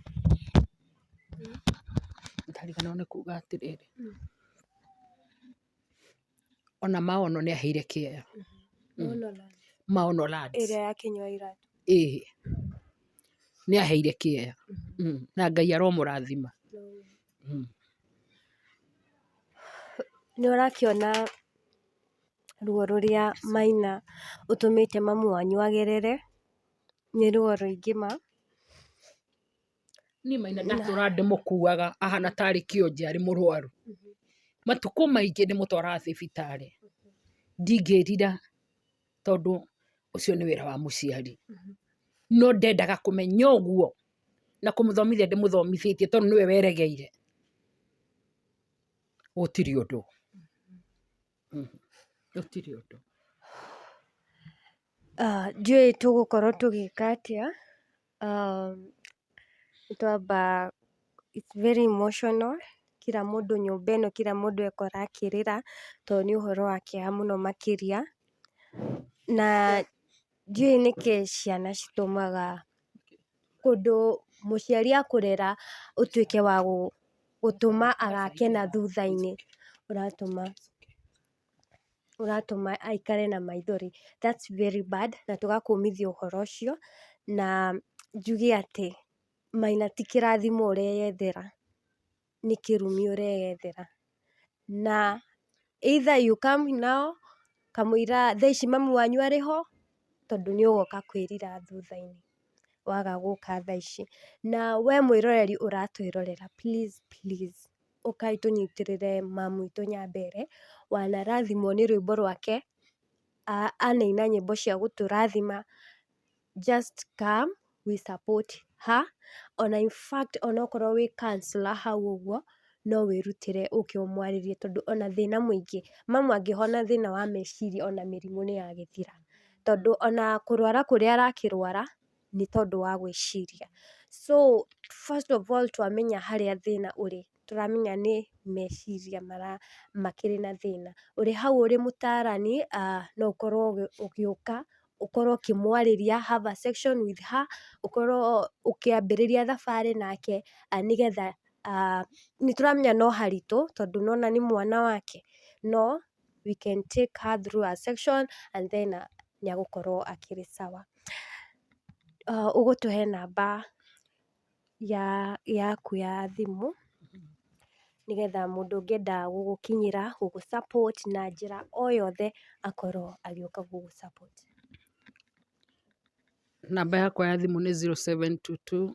Ndariganĩrwo nĩ kuga atĩrĩrĩ, ona maono nĩ aheire kĩea. Maono Lands. Ĩrĩa ya Kĩnyua Iratũ. Ĩĩ, nĩ aheire kĩea. Na Ngai aromũrathima. Nĩ ũrakĩona ruo rũrĩa Maina ũtũmĩte mamu wanyu agerere, nĩ ruo rũingĩ ma. Niĩ Maina ndatũra ndĩmũkuaga ahana tarĩ kĩonje arĩ mũrwaru. Matukũ maingĩ ndĩmũtwaraga thibitarĩ. Ndingĩrira tondũ ũcio nĩ wĩra wa mũciari. No ndendaga kũmenya ũguo na kũmũthomithia ndĩmũthomithĩtie tondũ nĩwe weregeire. Gũtirĩ ũndũ. Gũtirĩ ũndũ. Ndiũĩ tũgũkorwo tũgĩka atĩa. Nĩ twamba it's very emotional, kila mũndũ nyũmba ĩno kila mũndũ ekora akĩrĩra tondũ nĩ ũhoro wa kĩeha mũno makĩria. Na ndiũĩ nĩkĩ ciana citũmaga kũndũ mũciari akũrera ũtuĩke wa gũtũma agakena thutha-inĩ, ũratũma ũratũma aikare na maithori, that's very bad na tũgakũmithia ũhoro ũcio na njuge atĩ Maina ti kĩrathimo ũreyethera, nĩ kĩrumi ũreyethera. Na either you come now kamũira thaa ici mamu wanyu arĩ ho, tondũ nĩ ũgoka kwĩrira thutha-inĩ waga gũka thaa ici. Na we mwĩroreri ũratwĩrorera please please ũkai tũnyitĩrĩre mamu witũ Nyambere, wanarathimwo nĩ rwĩmbo rwake, anaina nyĩmbo cia gũtũrathima, just come. we support her. Ona in fact onokorwo wĩ counselor hau ũguo, no wĩrutĩre ũke ũmwarĩrie tondũ ona thĩna mũingĩ, mamu angĩhona thĩna wa meciria ona mĩrimũ nĩ yagĩthira. Tondũ ona kũrwara kũrĩa arakĩrwara nĩ tondũ wa gwĩciria. So first of all twamenya harĩa thĩna ũrĩ, tũramenya nĩ meciria makĩrĩ na thĩna. Ũrĩ hau ũrĩ mũtarani, no ũkorwo ũgĩũka ũkorwo ũkĩmwarĩria, have a section with her, ũkorwo ũkĩambĩrĩria thabarĩ nake, nĩgetha nĩ tũramenya no haritũ tondũ nĩwona nĩ mwana wake, no we can take her through a section and then nĩ agũkorwo akĩrĩ sawa. Ũgũtũhe namba yaku ya thimũ nĩgetha mũndũ ũngĩenda gũgũkinyĩra, gũgũ support na njĩra o yothe akorwo agĩũka gũgũ support. Namba yakwa ya thimũ nĩ 0722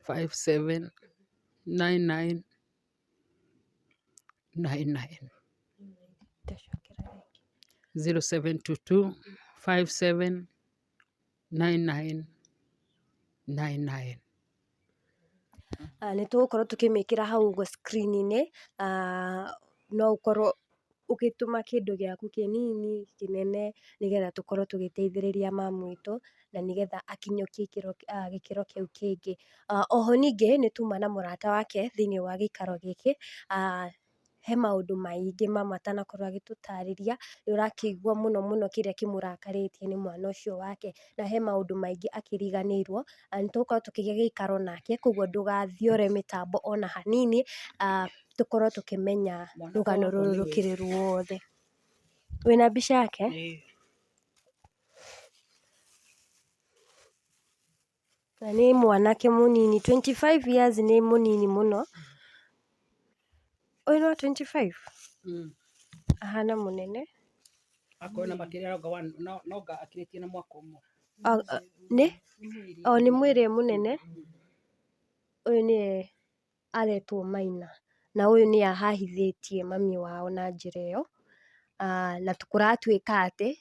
57 99 99. 0722 57 99 99. Nĩ tũgũkorwo tũkĩmĩkĩra hau ũguo screen-inĩ, no ũkorwo ũgĩtũma kĩndũ gĩaku kĩnini, kĩnene, nĩgetha tũkorwo tũgĩteithĩrĩria mamu witũ na nĩgetha akinyũkie gĩkĩro kĩu kĩngĩ. Oho ningĩ nĩ tuma na mũrata wake thĩiniĩ wa gĩikaro gĩkĩ, he maũndũ maingĩ mama atanakorwo agĩtũtarĩria, nĩ ũrakĩigua mũno mũno kĩrĩa kĩmũrakarĩtie nĩ mwana ũcio wake, na he maũndũ maingĩ akĩriganĩirwo. Nĩ tũgũkorwo tũkĩgĩa gĩikaro nake, koguo ndũgathiore mĩtambo ona hanini, tũkorwo tũkĩmenya rũgano rũrũ rũkĩrĩ ruothe. Wĩna mbica yake? Na nĩ mwanake mũnini, 25 years nĩ mũnini mũno. Ũyũ nĩ wa 25? Ahana mũnene. Akorwo na makĩria nonga akĩrĩtie na mwaka ũmwe. Nĩ? O nĩ mwĩrĩ mũnene. Ũyũ nĩwe aretwo Maina, na ũyũ nĩye ahahithĩtie mami wao na njĩra ĩyo, na kũratuĩka atĩ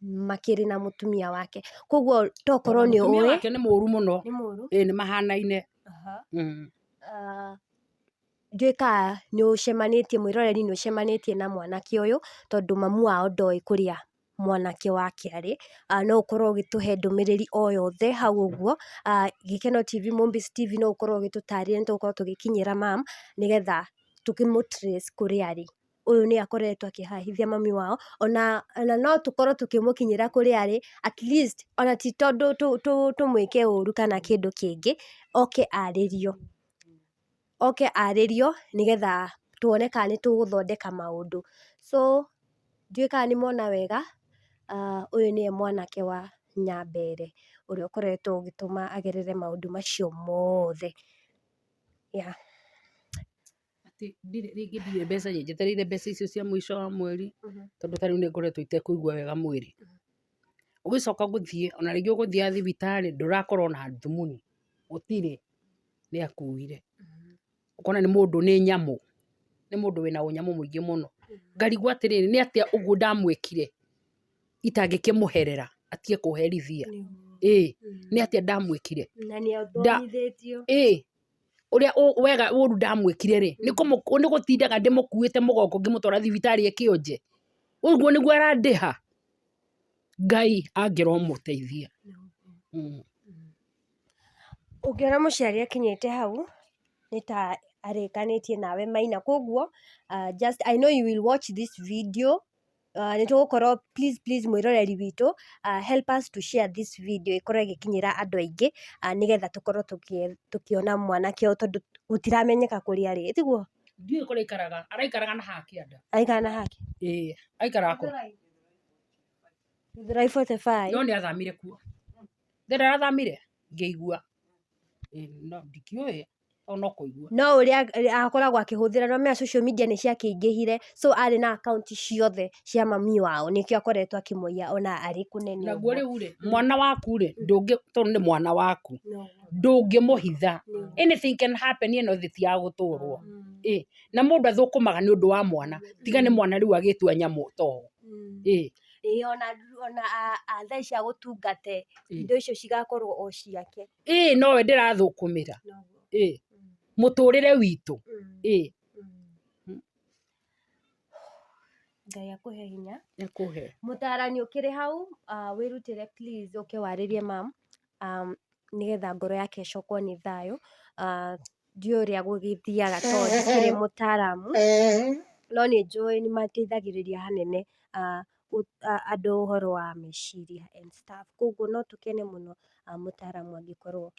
makĩrĩ na mũtumia wake. Koguo tokorwo nĩ Mũtumia ũĩ. wake nĩ mũru mũno. Nĩ mũru? Ĩĩ nĩ mahanaine. Ndiũĩ kana nĩ ũcemanĩtie, mwĩroreri nĩ ũcemanĩtie na mwanake ũyũ, tondũ mamu wao ndoĩ kũrĩa mwanake wake arĩ. No ũkorwo ũgĩtũhe ndũmĩrĩri o yothe hau ũguo. Gĩkeno TV, Mombis TV, no ũkorwo ũgĩtũtarĩria, nĩ tũgũkorwo tũgĩkinyĩra mam, nĩgetha tũkĩmũ trace kũrĩa arĩ. Ũyũ nĩ akoretwo akĩhahithia mami wao, ona no tũkorwo tũkĩmũkinyĩra kũrĩa arĩ, at least ona ti tondũ tũmwĩke ũru kana kĩndũ kĩngĩ, oke arĩrio. Oke arĩrio nĩgetha tuone kana nĩ tũgũthondeka maũndũ. So ndiũĩ kana nĩ mona wega, ũyũ nĩwe mwanake wa Nyambere ũrĩa ũkoretwo ũgĩtũma agerere maũndũ macio mothe. Yeah. Atĩ ndirĩ rĩngĩ ndirĩ mbeca njetereire mbeca icio cia mũico wa mweri, tondũ ta rĩu nĩ ngoretwo itekũigua wega mwĩrĩ. Ũgĩcoka gũthiĩ ona rĩngĩ ũgũthiaga thibitarĩ ndũrakorwo na thumuni, gũtirĩ, nĩ akuire. Ũkona nĩ mũndũ nĩ nyamũ, nĩ mũndũ wĩna ũnyamũ mũingĩ mũno. Ngarigwo atĩrĩrĩ, nĩ atĩa ũguo ndamwĩkire itangĩkĩmũherera atige kũherithia? Ĩĩ, nĩ atĩa ndamwĩkire? Na nĩ athomithĩtio. Ĩĩ, ũrĩa wega ũru ndamwĩkire rĩ, nĩ gũtindaga ndĩmũkuĩte mũgongo ngĩmũtwara thibitarĩ e kĩonje? Ũguo nĩguo arandĩha? Ngai angĩromũteithia. Ũngĩona mũciari akinyĩte hau, nĩ ta arĩkanĩtie nawe Maina, koguo just I know you will watch this video, nĩ tũgũkorwo please please mwĩroreri witũ, help us to share this video ĩkorwo ĩgĩkinyĩra andũ aingĩ, nĩgetha tũkorwo tũkĩona mwanake ũyũ tondũ gũtiramenyeka kũrĩa arĩ, tiguo? Ndiũĩ kũrĩa aikaraga, araikaraga na haha kĩanda. Araikara na haha? Ĩĩ, aikaraga kũ? Gĩthũrai 45. No nĩ athamire kuo. Ndĩrĩ arathamire? Ngĩigua. No ndikĩũĩ, no kũigua. No ũrĩa akoragwo akĩhũthĩra, nĩ wamenya social media nĩ ciakĩingĩhire, so arĩ na account ciothe cia mami wao, nĩkĩo akoretwo akĩmũiya ona arĩ kũnene Naguo ũguo. rĩu rĩ, mwana waku rĩ, ndũngĩ, tondũ nĩ mwana waku, ndũngĩmũhitha. Anything can happen ĩno thĩ ti ya gũtũrwo. Ĩ, na mũndũ athũkũmaga nĩ ũndũ wa mwana, tiga nĩ mwana rĩu agĩtua nyamũ ta ũũ. Ĩ. Ĩĩ ona thaa ici agũtungate indo icio cigakorwo o ciake. Ĩĩ nowe ndĩrathũkũmĩra. Ĩĩ mũtũrĩre witũ. Ĩĩ. Ngai akũhe hinya. Akũhe. Mũtaarani ũkĩrĩ hau, wĩrutĩre please ũke warĩrie mam, nĩgetha ngoro yake ĩcokwo nĩ thayũ. Ndiũĩ ũrĩa gũgĩthiaga tondũ ndikĩrĩ mũtaaramu, no nĩ njũĩ nĩ mateithagĩrĩria hanene andũ ũhoro wa meciria and stuff. Koguo no tũkene mũno mũtaaramu angĩkorwo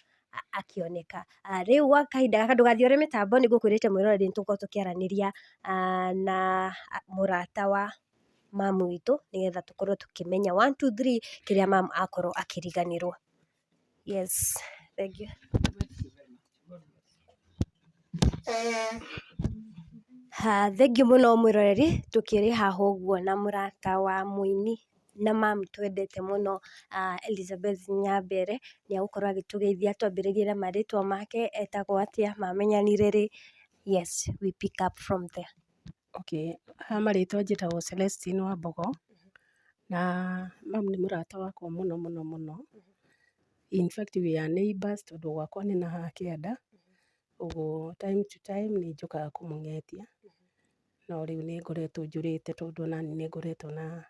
akĩoneka. Rĩu gwa kahinda gaka ndũgathiĩ ũrĩ mĩtambo, nĩ ngũkwĩrĩte mwĩroreri nĩ tũgũkorwo tũkĩaranĩria na mũrata wa mamu witũ, nĩgetha tũkorwo tũkĩmenya one two three kĩrĩa mamu akorwo akĩriganĩrwo. Yes, thank you. Thengiũ mũno mwĩroreri, tũkĩrĩ haha ũguo na mũrata wa mũini na mamu twendete mũno, Elizabeth Nyambere, nĩ egũkorwo agĩtũgeithia twambĩrĩrie na marĩtwa make, etagwo atĩa, mamenyanire rĩ, yes we pick up from there. Okay, ha marĩtwa njĩtagwo Celestine Wambogo, na mamu nĩ mũrata wakwa mũno mũno mũno. In fact we are neighbors tondũ gwakwa nĩ na haha kĩanda, ũguo time to time nĩ njũkaga kũmũng'etia, no rĩu nĩ ngoretwo njũrĩte tondũ onani nĩ ngoretwo na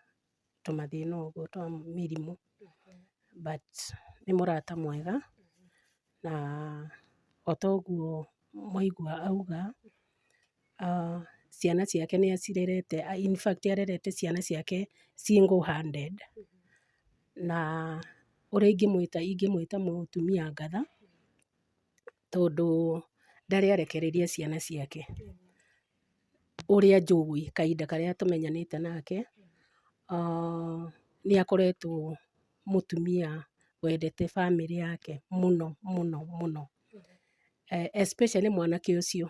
tũmathĩna ũguo twa mĩrimũ, but nĩ mũrata mwega, na o toguo mwaigua auga, ciana ciake nĩ acirerete, in fact arerete ciana ciake single handed, na ũrĩa ingĩmwĩta ingĩmwĩta mũtumia ngatha, tondũ ndarĩ arekereria ciana ciake. Ũrĩa njũĩ kahinda karĩa tũmenyanĩte nake, nĩ akoretwo mũtumia wendete bamĩrĩ yake mũno mũno mũno, especially mwanake ũcio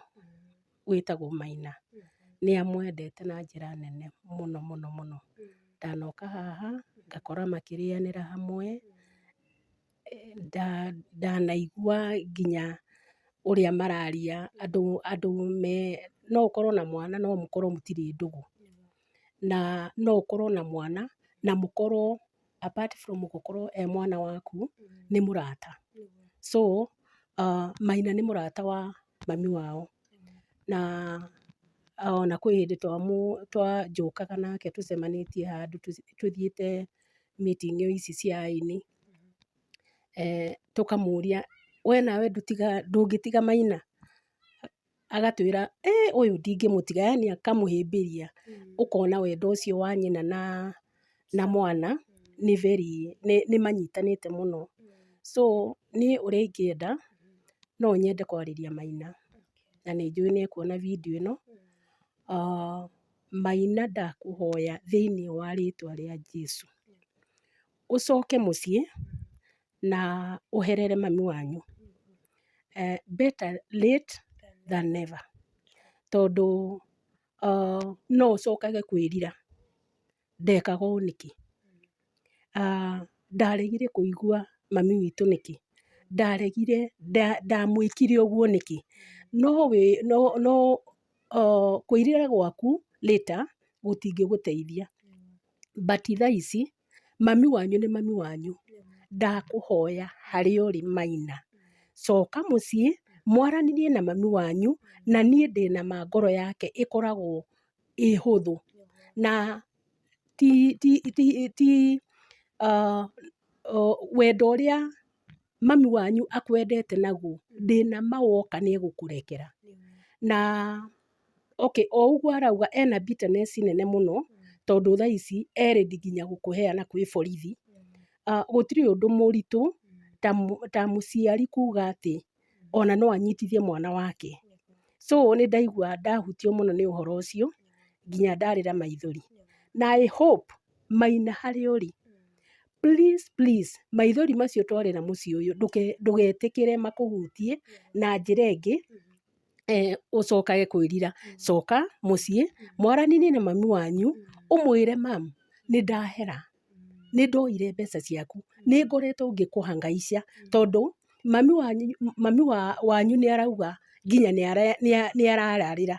wĩtagwo Maina, nĩ amwendete na njĩra nene mũno mũno mũno. Ndanoka haha ngakora makĩrĩanĩra hamwe, ndanaigua nginya ũrĩa mararia andũ me no ũkorwo na mwana no mũkorwo mũtirĩ ndũgũ, na no ũkorwo na mwana na mũkorwo apart from gũkorwo e mwana waku nĩ mũrata. So Maina nĩ mũrata wa mami wao, na ona kwĩ hĩndĩ twanjũkaga nake tũcemanĩtie handũ tũthiĩte meeting ici cia aini, tũkamũria we nawe ndũngĩtiga Maina? Agatwĩra ĩ ũyũ ndingĩmũtiga, yani akamũhĩmbĩria, ũkona wendo ũcio wa nyina na mwana nĩ very nĩ manyitanĩte mũno. So niĩ ũrĩa ingĩenda no nyende kwarĩria Maina, na nĩ njũĩ nĩ ekuona video ĩno. Maina ndakũhoya thĩinĩ wa rĩtwa rĩa Jesũ, ũcoke mũciĩ na ũherere mami wanyu. Better late than never, tondũ no ũcokage kwĩrira ndekaga ũũ nĩkĩ, ndaregire kũigua mami witũ nĩkĩ, ndaregire ndamwĩkire ũguo nĩkĩ, no kwĩrira gwaku later gũtingĩgũteithia, but thaa ici mami wanyu nĩ mami wanyu, ndakũhoya harĩa ũrĩ Maina, coka mũciĩ mwaranĩrie na mami wanyu, na niĩ ndĩna ma ngoro yake ĩkoragwo ĩ hũthũ, na ti ti ti ti wendo ũrĩa mami wanyu akwendete naguo ndĩna ma woka nĩ egũkũrekera. Na okay, o ũguo arauga ena bitterness nene mũno, tondũ thaa ici e ready nginya gũkũheana kwĩ borithi. Gũtirĩ ũndũ mũritũ ta mũciari kuga atĩ ona no anyitithie mwana wake. So nĩ ndaigua ndahutio mũno nĩ ũhoro ũcio nginya ndarĩra maithori. Na I hope Maina harĩa ũrĩ, please please maithori macio twarĩra mũciĩ ũyũ ndũgetĩkĩre makũhutie na njĩra ĩngĩ, ũcokage kwĩrira. Coka mũciĩ mwaranĩrie na mami wanyu, ũmwĩre mam nĩ ndahera, nĩ ndoire mbeca ciaku, nĩ ngoretwo ngĩkũhangaica, tondũ mami wanyu nĩ arauga nginya nĩ arararĩra,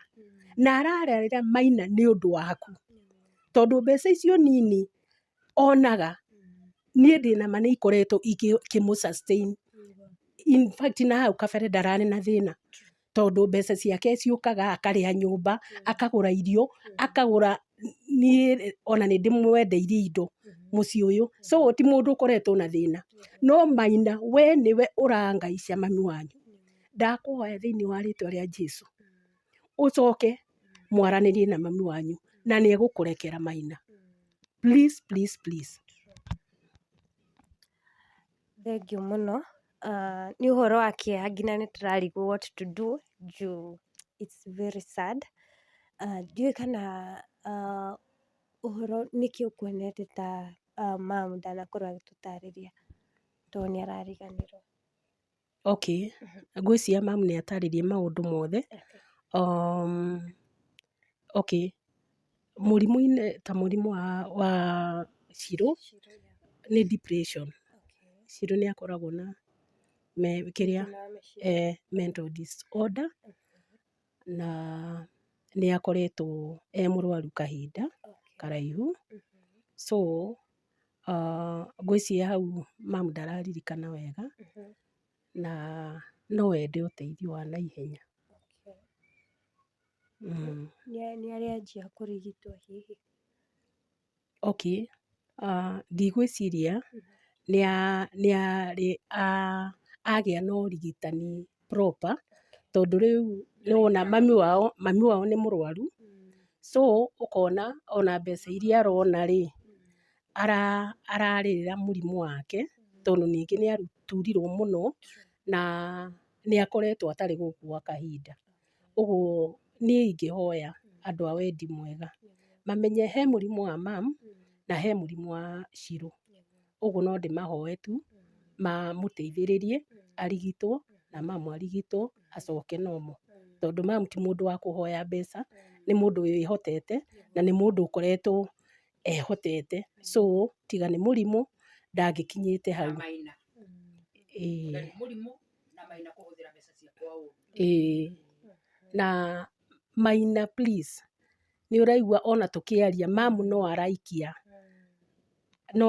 na arararĩra Maina nĩ ũndũ waku, tondũ mbeca icio nini Onaga niĩ ndĩna ma nĩ ikoretwo ikĩmũ sustain. In fact na hau kabere ndararĩ na thĩna, tondũ mbeca ciake ciũkaga, akarĩha nyũmba, akagũra irio, akagũra. Niĩ ona nĩ ndĩmwendeirie indo mũciĩ ũyũ, so ti mũndũ ũkoretwo na thĩna. No Maina, we nĩwe ũrangaica mami wanyu. Ndakũhoya thĩinĩ wa rĩtwa rĩa Jesu, ũcoke mwaranĩrie na mami wanyu na nĩ egũkũrekera. Maina, please, please, please. Thengiũ mũno. Nĩ ũhoro wa kĩeha nginya nĩ tũrarigwo what to do juu it's very sad. Ndiũĩ kana ũhoro nĩkĩ ũkuonete ta mam ndanakorwo agĩtũtarĩria tondũ nĩ arariganĩrwo. Okay, ngwĩciria mamu nĩ atarĩrie maũndũ mothe. Okay, mũrimũ-inĩ ta mũrimũ wa Shiro nĩ depression. Shiro nĩ akoragwo na me, kĩrĩa mental disorder, na nĩ akoretwo e mũrwaru kahinda karaihu. So ngwĩciria hau mamu ndararirikana wega na no ende ũteithio wa naihenya. Nĩ arĩanjia kũrigitwo hihi? Okay, ndigwĩciria nĩ arĩ agĩa na ũrigitani proper, tondũ rĩu nĩ wona mami wao nĩ mũrwaru, so ũkona ona mbeca iria arona rĩ, ararĩrĩra mũrimũ wake, tondũ ningĩ nĩ aturirwo mũno na nĩ akoretwo atarĩ gũkũ gwa kahinda. Ũguo niĩ ingĩhoya andũ a wendi mwega mamenye he mũrimũ wa mam na he mũrimũ wa Shiro. Ũguo no ndĩmahoe tu mamũteithĩrĩrie arigitwo na mamu arigitwo acoke normal, tondũ mamu ti mũndũ wa kũhoya mbeca, nĩ mũndũ wĩhotete na nĩ mũndũ ũkoretwo ehotete. So tiga nĩ mũrimũ ndangĩkinyĩte hau. Maina. Ĩĩ. Mũrimũ na Maina kũhũthĩra mbeca ciakwa ũru. Ĩĩ, na Maina, please, nĩ ũraigua ona tũkĩaria mamu no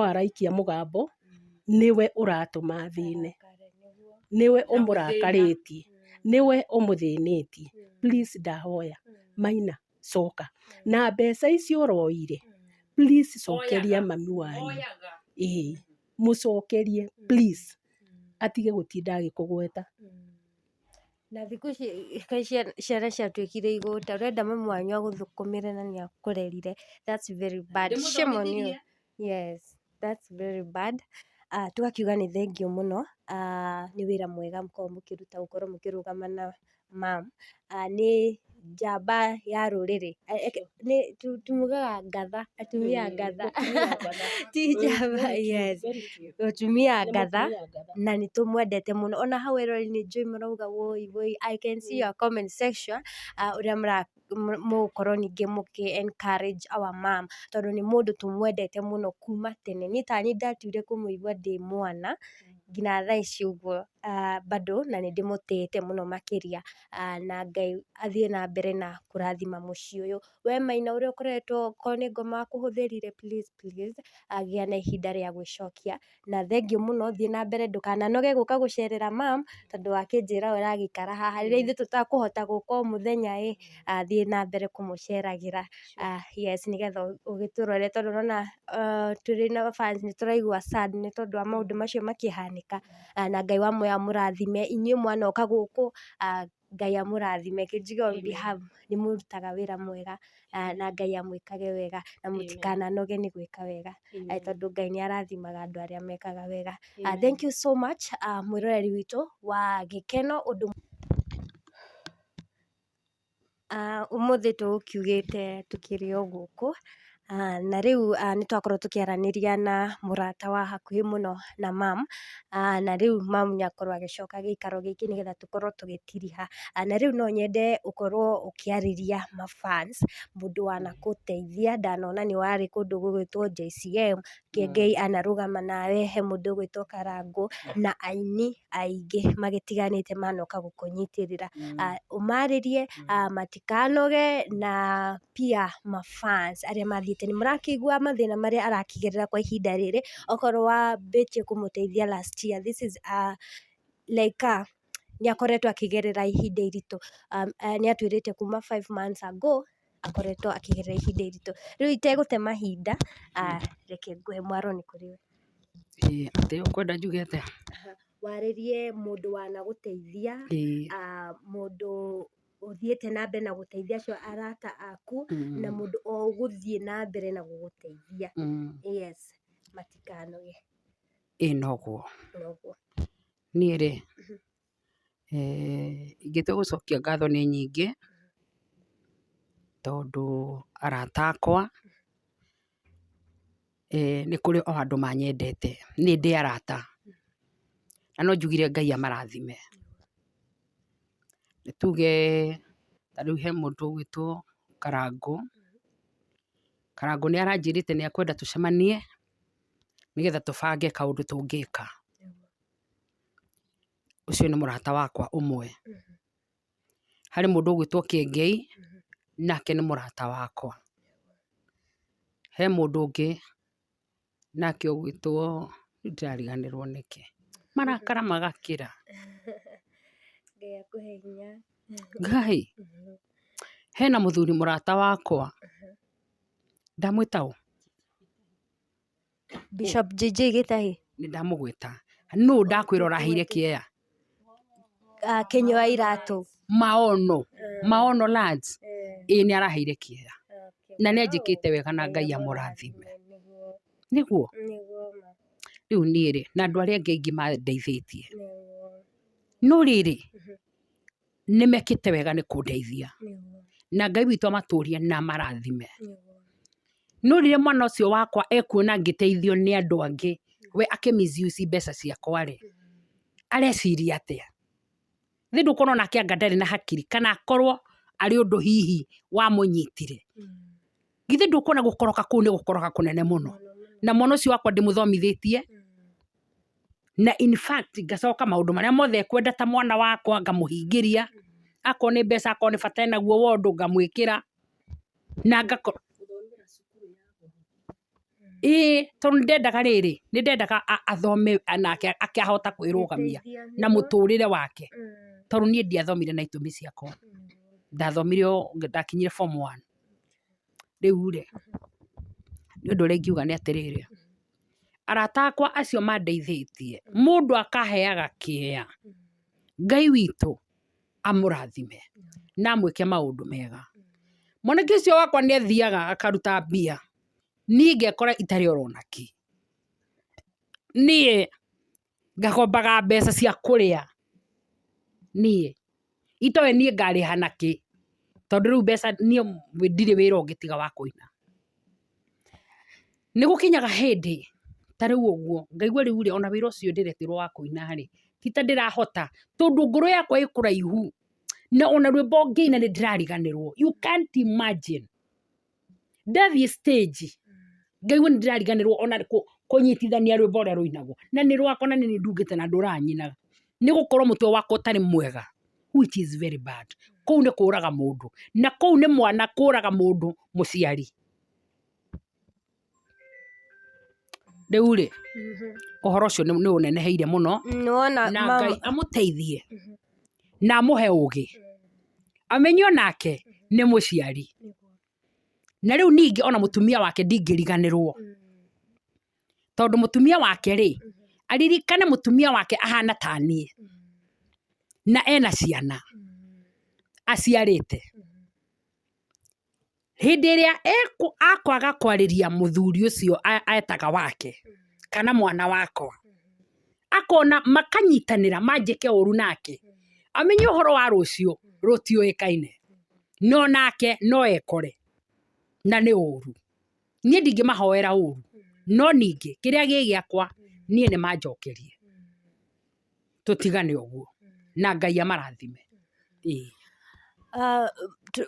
araikia mũgambo, nĩwe ũratũma thĩne, nĩwe ũmũrakarĩtie, nĩwe ũmũthĩnĩtie. Please, ndahoya Maina, coka na mbeca icio ũroire. Please, cokeria mami wanyu. Oyaga. Ĩĩ, mũcokerie please, atige gũtinda agĩkũgweta. Na thikũ ici kaĩ ciana ciatuĩkire igũta, ũrenda mami wanyu agũthũkũmĩre na nĩ akũrerire. That's very bad, shame on you. Ndĩmũthomithirie. Yes, that's very bad. Tũgakiuga nĩ thengiũ mũno, nĩ wĩra mwega mũkoragwo mũkĩruta gũkorwo mũkĩrũgama na mam. Nĩ njamba ya rũrĩrĩ. Nĩ tumugaga ngatha, atumia ngatha, ti njamba. Yes, mũtumia ngatha, na nĩ tũmwendete mũno. Ona hau eroreri nĩ njũĩ marauga woi woi. I can see your comment section, ũrĩa mũgũkorwo ningĩ mũkĩ encourage our mom, tondũ nĩ mũndũ tũmwendete mũno kuma tene. Niĩ taniĩ ndatuire kũmũigua ndĩ mwana nginya thaa ici ũguo, bado na nĩ ndĩmũtĩĩte mũno makĩria, na Ngai athiĩ na mbere na kũrathima mũciĩ ũyũ. We Maina ũrĩa ũkoretwo korwo nĩ ngoma akũhũthĩrire, please, please, gĩa na ihinda rĩa gwĩcokia. Na thengiũ mũno, thiĩ na mbere, ndũkananoge gũka gũcerera mam, tondũ wakĩnjĩra ũragĩikara haha rĩrĩa ithuĩ tũtakũhota gũka o mũthenya ĩ, thiĩ na mbere kũmũceragĩra. Yes, nĩgetha ũgĩtũrore, tondũ ũrona tũrĩ na fans nĩ tũraigua sad nĩ tondũ wa maũndũ macio makĩhanĩka. Na Ngai wa muoyo amũrathime inyuĩ mwanoka gũkũ, Ngai amũrathime. Kĩnjuge on behalf nĩ mũrutaga wĩra mwega, na Ngai amwĩkage wega na mũtikananoge nĩ gwĩka wega, tondũ Ngai nĩ arathimaga andũ arĩa mekaga wega. Thank you so much, mwĩroreri witũ wa Gĩkeno. Ũndũ ũmũthĩ tũgũkiugĩte tũkĩrĩ o gũkũ, na rĩu nĩ twakorwo tũkĩaranĩria na mũrata wa hakuhĩ mũno na mam, na rĩu mam nĩ akorwo agĩcoka gĩikaro gĩkĩ nĩgetha tũkorwo tũgĩtiriha. Na rĩu no nyende ũkorwo ũkĩarĩria ma fans, mũndũ wanagũteithia. Ndanona nĩ warĩ kũndũ gũgwĩtwo JCM, Kĩengei anarũgama nawe, he mũndũ ũgwĩtwo Karangũ na aini aingĩ magĩtiganĩte manoka gũkũnyitĩrĩra. Ũmarĩrie matikanoge, na pia ma fans arĩa mathiĩte Atĩ nĩ mũrakĩigua mathĩna marĩa arakĩgerera kwa ihinda rĩrĩ, okorwo wambĩtie kũmũteithia last year, this is a, like a, nĩ akoretwo akĩgerera ihinda iritũ. Nĩ atwĩrĩte kuma 5 months ago akoretwo akĩgerera ihinda iritũ. Rĩu itegũte mahinda, reke ngũhe mwaro nĩ kũrĩ we. Ĩĩ, atĩ ũkwenda njuge atĩa? Warĩrie mũndũ wanagũteithia, mũndũ ũthiĩte na mbere na gũteithia acio arata aku, na mũndũ o ũgũthiĩ na mbere na gũgũteithia. Yes, matikanoge. Ĩĩ noguo. Noguo. Niĩ rĩ, ingĩtua gũcokia ngatho nĩ nyingĩ, tondũ arata akwa nĩ kũrĩ o andũ manyendete, nĩ ndĩ arata, na no njugire Ngai amarathime. Nĩ tuge ta rĩu he mũndũ ũgwĩtwo Karangũ, Karangũ nĩ aranjĩrĩte nĩ ekwenda tũcemanie, nĩgetha tũbange kaũndũ tũngĩka. Ũcio nĩ mũrata wakwa ũmwe. Harĩ mũndũ ũgwĩtwo Kĩengei, nake nĩ mũrata wakwa. He mũndũ ũngĩ nake ũgwĩtwo, rĩu ndĩrariganĩrwo nĩkĩ, marakara magakĩra. Ngai akũhe hinya. Ngai, hena mũthuri mũrata wakwa, ndamwĩta ũ? Bishop JJ Gĩtahi. Nĩ ndamũgweta. Nũ ndakwĩra ũraheire kĩeya? Kĩnyua iratũ. Maono, Maono Lands. Ĩĩ nĩ araheire kĩeya. Na nĩ anjĩkĩte wega na Ngai amũrathime. Nĩguo? Rĩu niĩ rĩ, na andũ arĩa angĩ aingĩ mandeithĩtie. No rĩrĩ, nĩ mekĩte wega nĩ kũndeithia. Na Ngai witũ amatũrie na amarathime. No rĩrĩa mwana ũcio wakwa ekuona ngĩteithio nĩ andũ angĩ, we akĩ misuse mbeca ciakwa rĩ, areciria atĩa? Thĩ ndũkuona onake anga ndarĩ na hakiri, kana akorwo arĩ ũndũ hihi wamũnyitire. Githĩ ndũkuona gũkoroka kũu nĩ gũkoroka kũnene mũno? Na mwana ũcio wakwa ndĩmũthomithĩtie, na in fact ngacoka maũndũ marĩa mothe ekwenda ta mwana wakwa ngamũhingĩria, akorwo nĩ mbeca, akorwo nĩ bata enaguo wa ũndũ ngamwĩkĩra, na ngakorwo ĩĩ tondũ nĩ ndendaga rĩrĩ, nĩ ndendaga athome nake akahota kwĩrũgamia na mũtũrĩre wake, tondũ niĩ ndiathomire na itũmi ciakwa, ndathomire o ndakinyire form one. Rĩu rĩ, nĩ ũndũ ũrĩa ingiuga nĩ atĩrĩrĩ, arata akwa acio mandeithĩtie, mũndũ akaheaga kĩea, Ngai witũ amũrathime na amwĩke maũndũ mega. Mwanake ũcio wakwa nĩ athiaga akaruta mbia, niĩ ngekora itarĩ oro na kĩ. Niĩ ngagombaga mbeca cia kũrĩa, niĩ, itoĩ niĩ ngarĩha nakĩ, tondũ rĩu mbeca niĩ ndirĩ wĩra ũngĩ tiga wa kũina. Nĩ gũkinyaga hĩndĩ ta rĩu ũguo, ngaigua rĩu rĩ, ona wĩra ũcio ndĩretĩrwo wa kũina rĩ, ti ta ndĩrahota, tondũ ngoro yakwa ĩ kũraihu, na ona rwĩmbo ngĩina nĩ ndĩrariganĩrwo, you can't imagine. Ndathiĩ stage, ngaigua nĩ ndĩrariganĩrwo ona kũnyitithania rwĩmbo ũrĩa rũinagwo, na nĩ rwakwa na nĩ niĩ ndungĩte na ndũraga nyinaga, nĩ gũkorwo mũtwe wakwa ũtarĩ mwega, which is very bad. Kũu nĩ kũraga mũndũ, na kũu nĩ mwana kũraga mũndũ mũciari. Rĩu rĩ, ũhoro ũcio nĩ ũneneheire mũno, Nĩwona na mama Ngai amũteithie na amũhe ũgĩ, amenye onake nĩ mũciari. Na rĩu ningĩ ona mũtumia wake ndingĩriganĩrwo, tondũ mũtumia wake rĩ, aririkane mũtumia wake ahana ta niĩ, na ena ciana aciarĩte. Hĩndĩ ĩrĩa akwaga kwarĩria mũthuri ũcio etaga wake, kana mwana wakwa, akona makanyitanĩra manjĩke ũru nake, amenye ũhoro wa rũciũ rũtiũĩkaine, no nake no ekore, na nĩ ũru. Niĩ ndingĩmahoera ũru, no ningĩ kĩrĩa gĩ gĩakwa niĩ nĩ manjokerie. Tũtigane ũguo, na Ngai amarathime. Ĩĩ.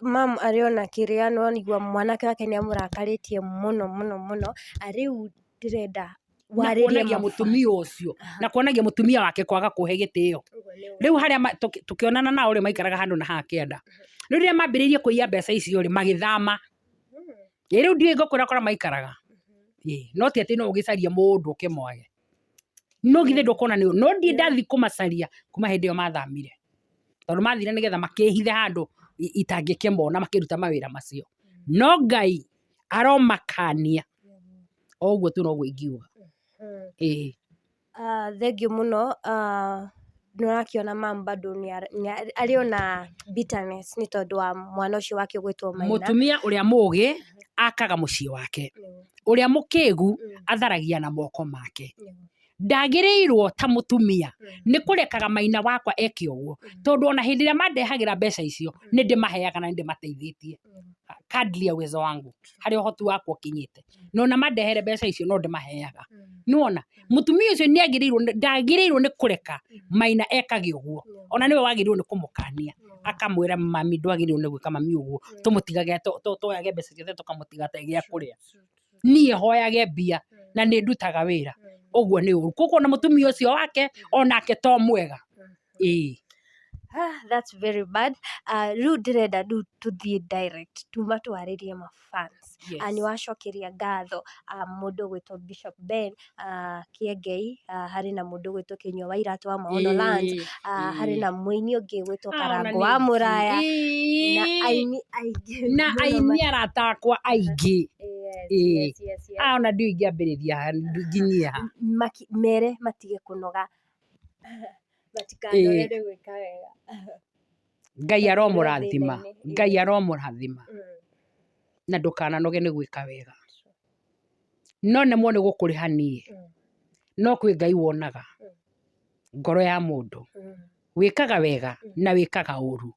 Mam arĩ ona kĩrĩa no nĩguo mwanake wake nĩ amũrakarĩtie mũno mũno mũno, rĩu ndĩrenda Na warĩrie kuonagia mũtumia ũcio, na kuonagia mũtumia wake kwaga kũhe gĩtĩo. Rĩu harĩa tũkĩonana nao rĩ, maikaraga handũ na haha kĩanda. Rĩu rĩrĩa mambĩrĩirie kũiya mbeca icio rĩ, magĩthama. Ĩ rĩu ndiũĩ ngũkwĩra kũrĩa maikaraga. Ĩ no ti atĩ no ũgĩcarie mũndũ ũkĩmwage, no githĩ ndũkuona nĩ no ndiĩ ndathiĩ kũmacaria kuma hĩndĩ ĩyo mathamire, tondũ mathire nĩgetha makĩhithe handũ itangĩkĩmona makĩruta mawĩra macio. No Ngai aromakania, o ũguo tu noguo ingiuga. Ĩĩ. Thengiũ mũno. Nĩ ũrakĩona mam bado arĩ ona bitterness nĩ tondũ wa mwana ũcio wake ũgwĩtwo Maina. Mũtumia ũrĩa mũgĩ akaga mũciĩ wake, ũrĩa mũkĩgu atharagia na moko make. Ndagĩrĩirwo ta mũtumia nĩ kũrekaga Maina wakwa eke ũguo, tondũ ona hĩndĩ ĩrĩa mandehagĩra mbeca icio nĩ ndĩmaheaga na nĩ ndĩmateithĩtie kadri ya uwezo wangu, harĩa ũhoti wakwa ũkinyĩte, na ona mandehere mbeca icio no ndĩmaheaga. Nĩwona mũtumia ũcio nĩ agĩrĩirwo, ndagĩrĩirwo nĩ kũreka Maina ekage ũguo, ona nĩwe wagĩrĩirwo nĩ kũmũkania akamwĩra, mami ndwagĩrĩirwo nĩ gwĩka mami ũguo, tũmũtigage tuoyage mbeca ciothe tũkamũtiga atarĩ gĩa kũrĩa, niĩ hoyage mbia na nĩ ndutaga wĩra, ũguo nĩ ũru. Koguo ona mũtumia ũcio wake onake to mwega. Ĩĩ. Ah, that's very bad. Rĩu ndĩrenda rĩu tũthiĩ direct tuma twarĩrie ma fans. Nĩ wacokeria ngatho mũndũ ũgwĩtwo Bishop Ben Kĩengei, harĩ na mũndũ ũgwĩtwo Kĩnyua wa Iratũ wa Maono Lands, harĩ na mũini ũngĩ ũgwĩtwo Ah, ona Karangũ wa nĩ Mũraya na aini aingĩ na mũno. Aini arata akwa aingĩ. Yes, yes. Ah, ona ndiũĩ ingĩambĩrĩria ha nginyie ha. Mere matige kũnoga, matikanoge nĩ gwĩka wega. Ngai aromũrathima. Thĩna-inĩ. Ngai aromũrathima na ndũkananoge nĩ gwĩka wega. No nemwo nĩ gũkũrĩha niĩ, no kwĩ Ngai wonaga ngoro ya mũndũ wĩkaga wega na wĩkaga ũru.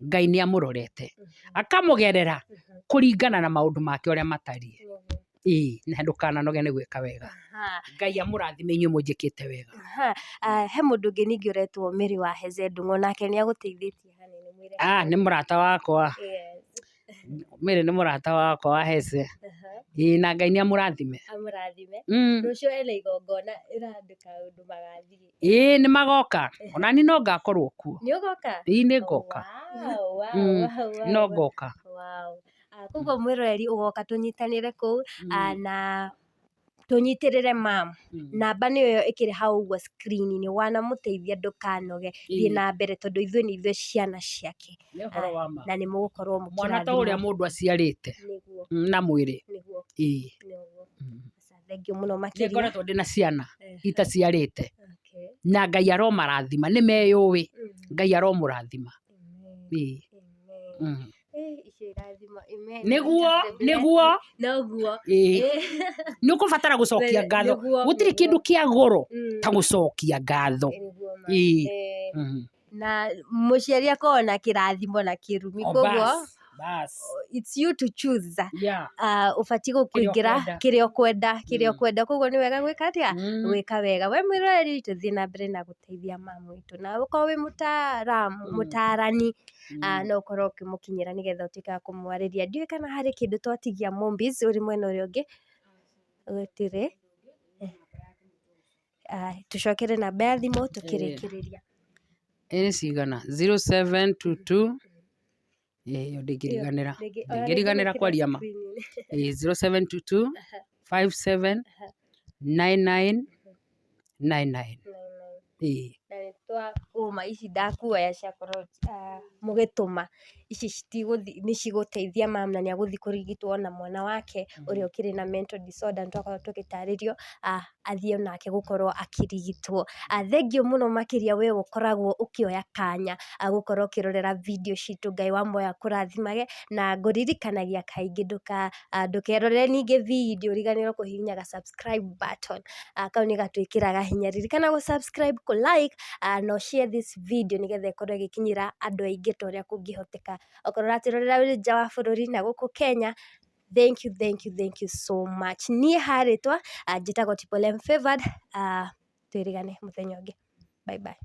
Ngai nĩ amũrorete akamũgerera kũringana na maũndũ make ũrĩa matariĩ. Ĩĩ, na ndũkananoge nĩ gwĩka wega. Ngai amũrathime inyuĩ mũnjĩkĩte wega. Aha. He mũndũ ũngĩ ningĩ ũretwo Mary wa Heze Ndung'u, nake nĩ agũteithĩtie hanene, mwĩre. Ah, nĩ mũrata wakwa. Mary nĩ mũrata wakwa wa Heze. Ĩĩ, na Ngai nĩ amũrathime. Amũrathime. Rũciũ ena igongona ĩra andũ kaũndũ magathiĩ. Ĩĩ, nĩ magoka, ona niĩ no ngakorwo kuo. Nĩ ũgoka? Ĩĩ, nĩ ngoka. No ngoka. Wow. Koguo mwĩroreri ũgoka tũnyitanĩre kũu, na tũnyitĩrĩre mam. Namba nĩyo ĩyo ĩkĩrĩ hau ũguo screen-inĩ, wanamũteithia ndũkanoge, thiĩ na mbere tondũ ithuĩ nĩ ithuĩ ciana ciake. Nĩ ũhoro wa ma. Na nĩ mũgũkorwo Mwana ta ũrĩa mũkĩrathimwo. Mũndũ aciarĩte na mwĩrĩ. Ĩĩ. Nĩguo. Thengiũ mũno Nĩ makĩria. ngoretwo ndĩna ciana itaciarĩte na Ngai aromarathima, nĩ meyũĩ. Ngai aromũrathima. Ĩĩ. Eh, icio irathimo, amen. Nĩguo. The blessing. Nĩguo. Noguo. Ĩĩ, nĩ ũkũbatara gũcokia ngatho. Gũtirĩ kĩndũ kĩa goro ta gũcokia ngatho. Nĩguo ma. Ĩĩ. Na mũciari akoragwo na kĩrathimo na kĩrumi. O koguo bas, bas. It's you to choose. Ũbatiĩ Kĩrĩa gũkũingĩra ũkwenda. Kĩrĩa ũkwenda, kĩrĩa ũkwenda. Koguo nĩ wega gwĩka atĩa? Gwĩka wega. We mwĩroreri, tũthiĩ na mbere na gũteithia mamu witũ, na ũkorwo wĩ mũtaaramu, mũtaarani, no ũkorwo ũkĩmũkinyĩra nĩgetha ũtuĩke wa kũmwarĩria. Ndiũĩ kana harĩ kĩndũ twatigia. Mombis ũrĩ mwena ũrĩa ũngĩ gũtirĩ. Tũcokere namba ya thimũ tũkĩrĩkĩrĩria. Ĩ cigana? 0722, ĩyo ndingĩriganĩra. Ndingĩriganĩra kwaria ma. Ĩĩ, 0722 57 99 99. Ĩĩ. Na nĩ twakũma ici ndakuoya ciakorwo mũgĩtũma ici citigũthi, nĩ cigũteithia mam na nĩ agũthiĩ kũrigitwo na mwana wake ũrĩa ũkĩrĩ na mental disorder. Nĩ twakorwo tũgĩtarĩrio athiĩ onake gũkorwo akĩrigitwo. Thengiũ mũno makĩria we ũkoragwo ũkĩoya kanya gũkorwo ũkĩrorera video citũ. Ngai wa muoyo akũrathimage, na ngũririkanagia kaingĩ ndũkerorere ningĩ video ũriganĩrwo kũhihinya ga subscribe button. Kau nĩ gatwĩkĩraga hinya. Ririkana gũ subscribe, kũ like na share this video nĩgetha ĩkorwo ĩgĩkinyĩra andũ aingĩ ta ũrĩa kũngĩhoteka. Okorwo ũratwĩrorera wĩ nja wa bũrũri na gũkũ Kenya, thank you, thank you, thank you so much. Niĩ harĩtwa njĩtagwo Tipolem Favored. Twĩrĩgane mũthenya ũngĩ. Bye bye.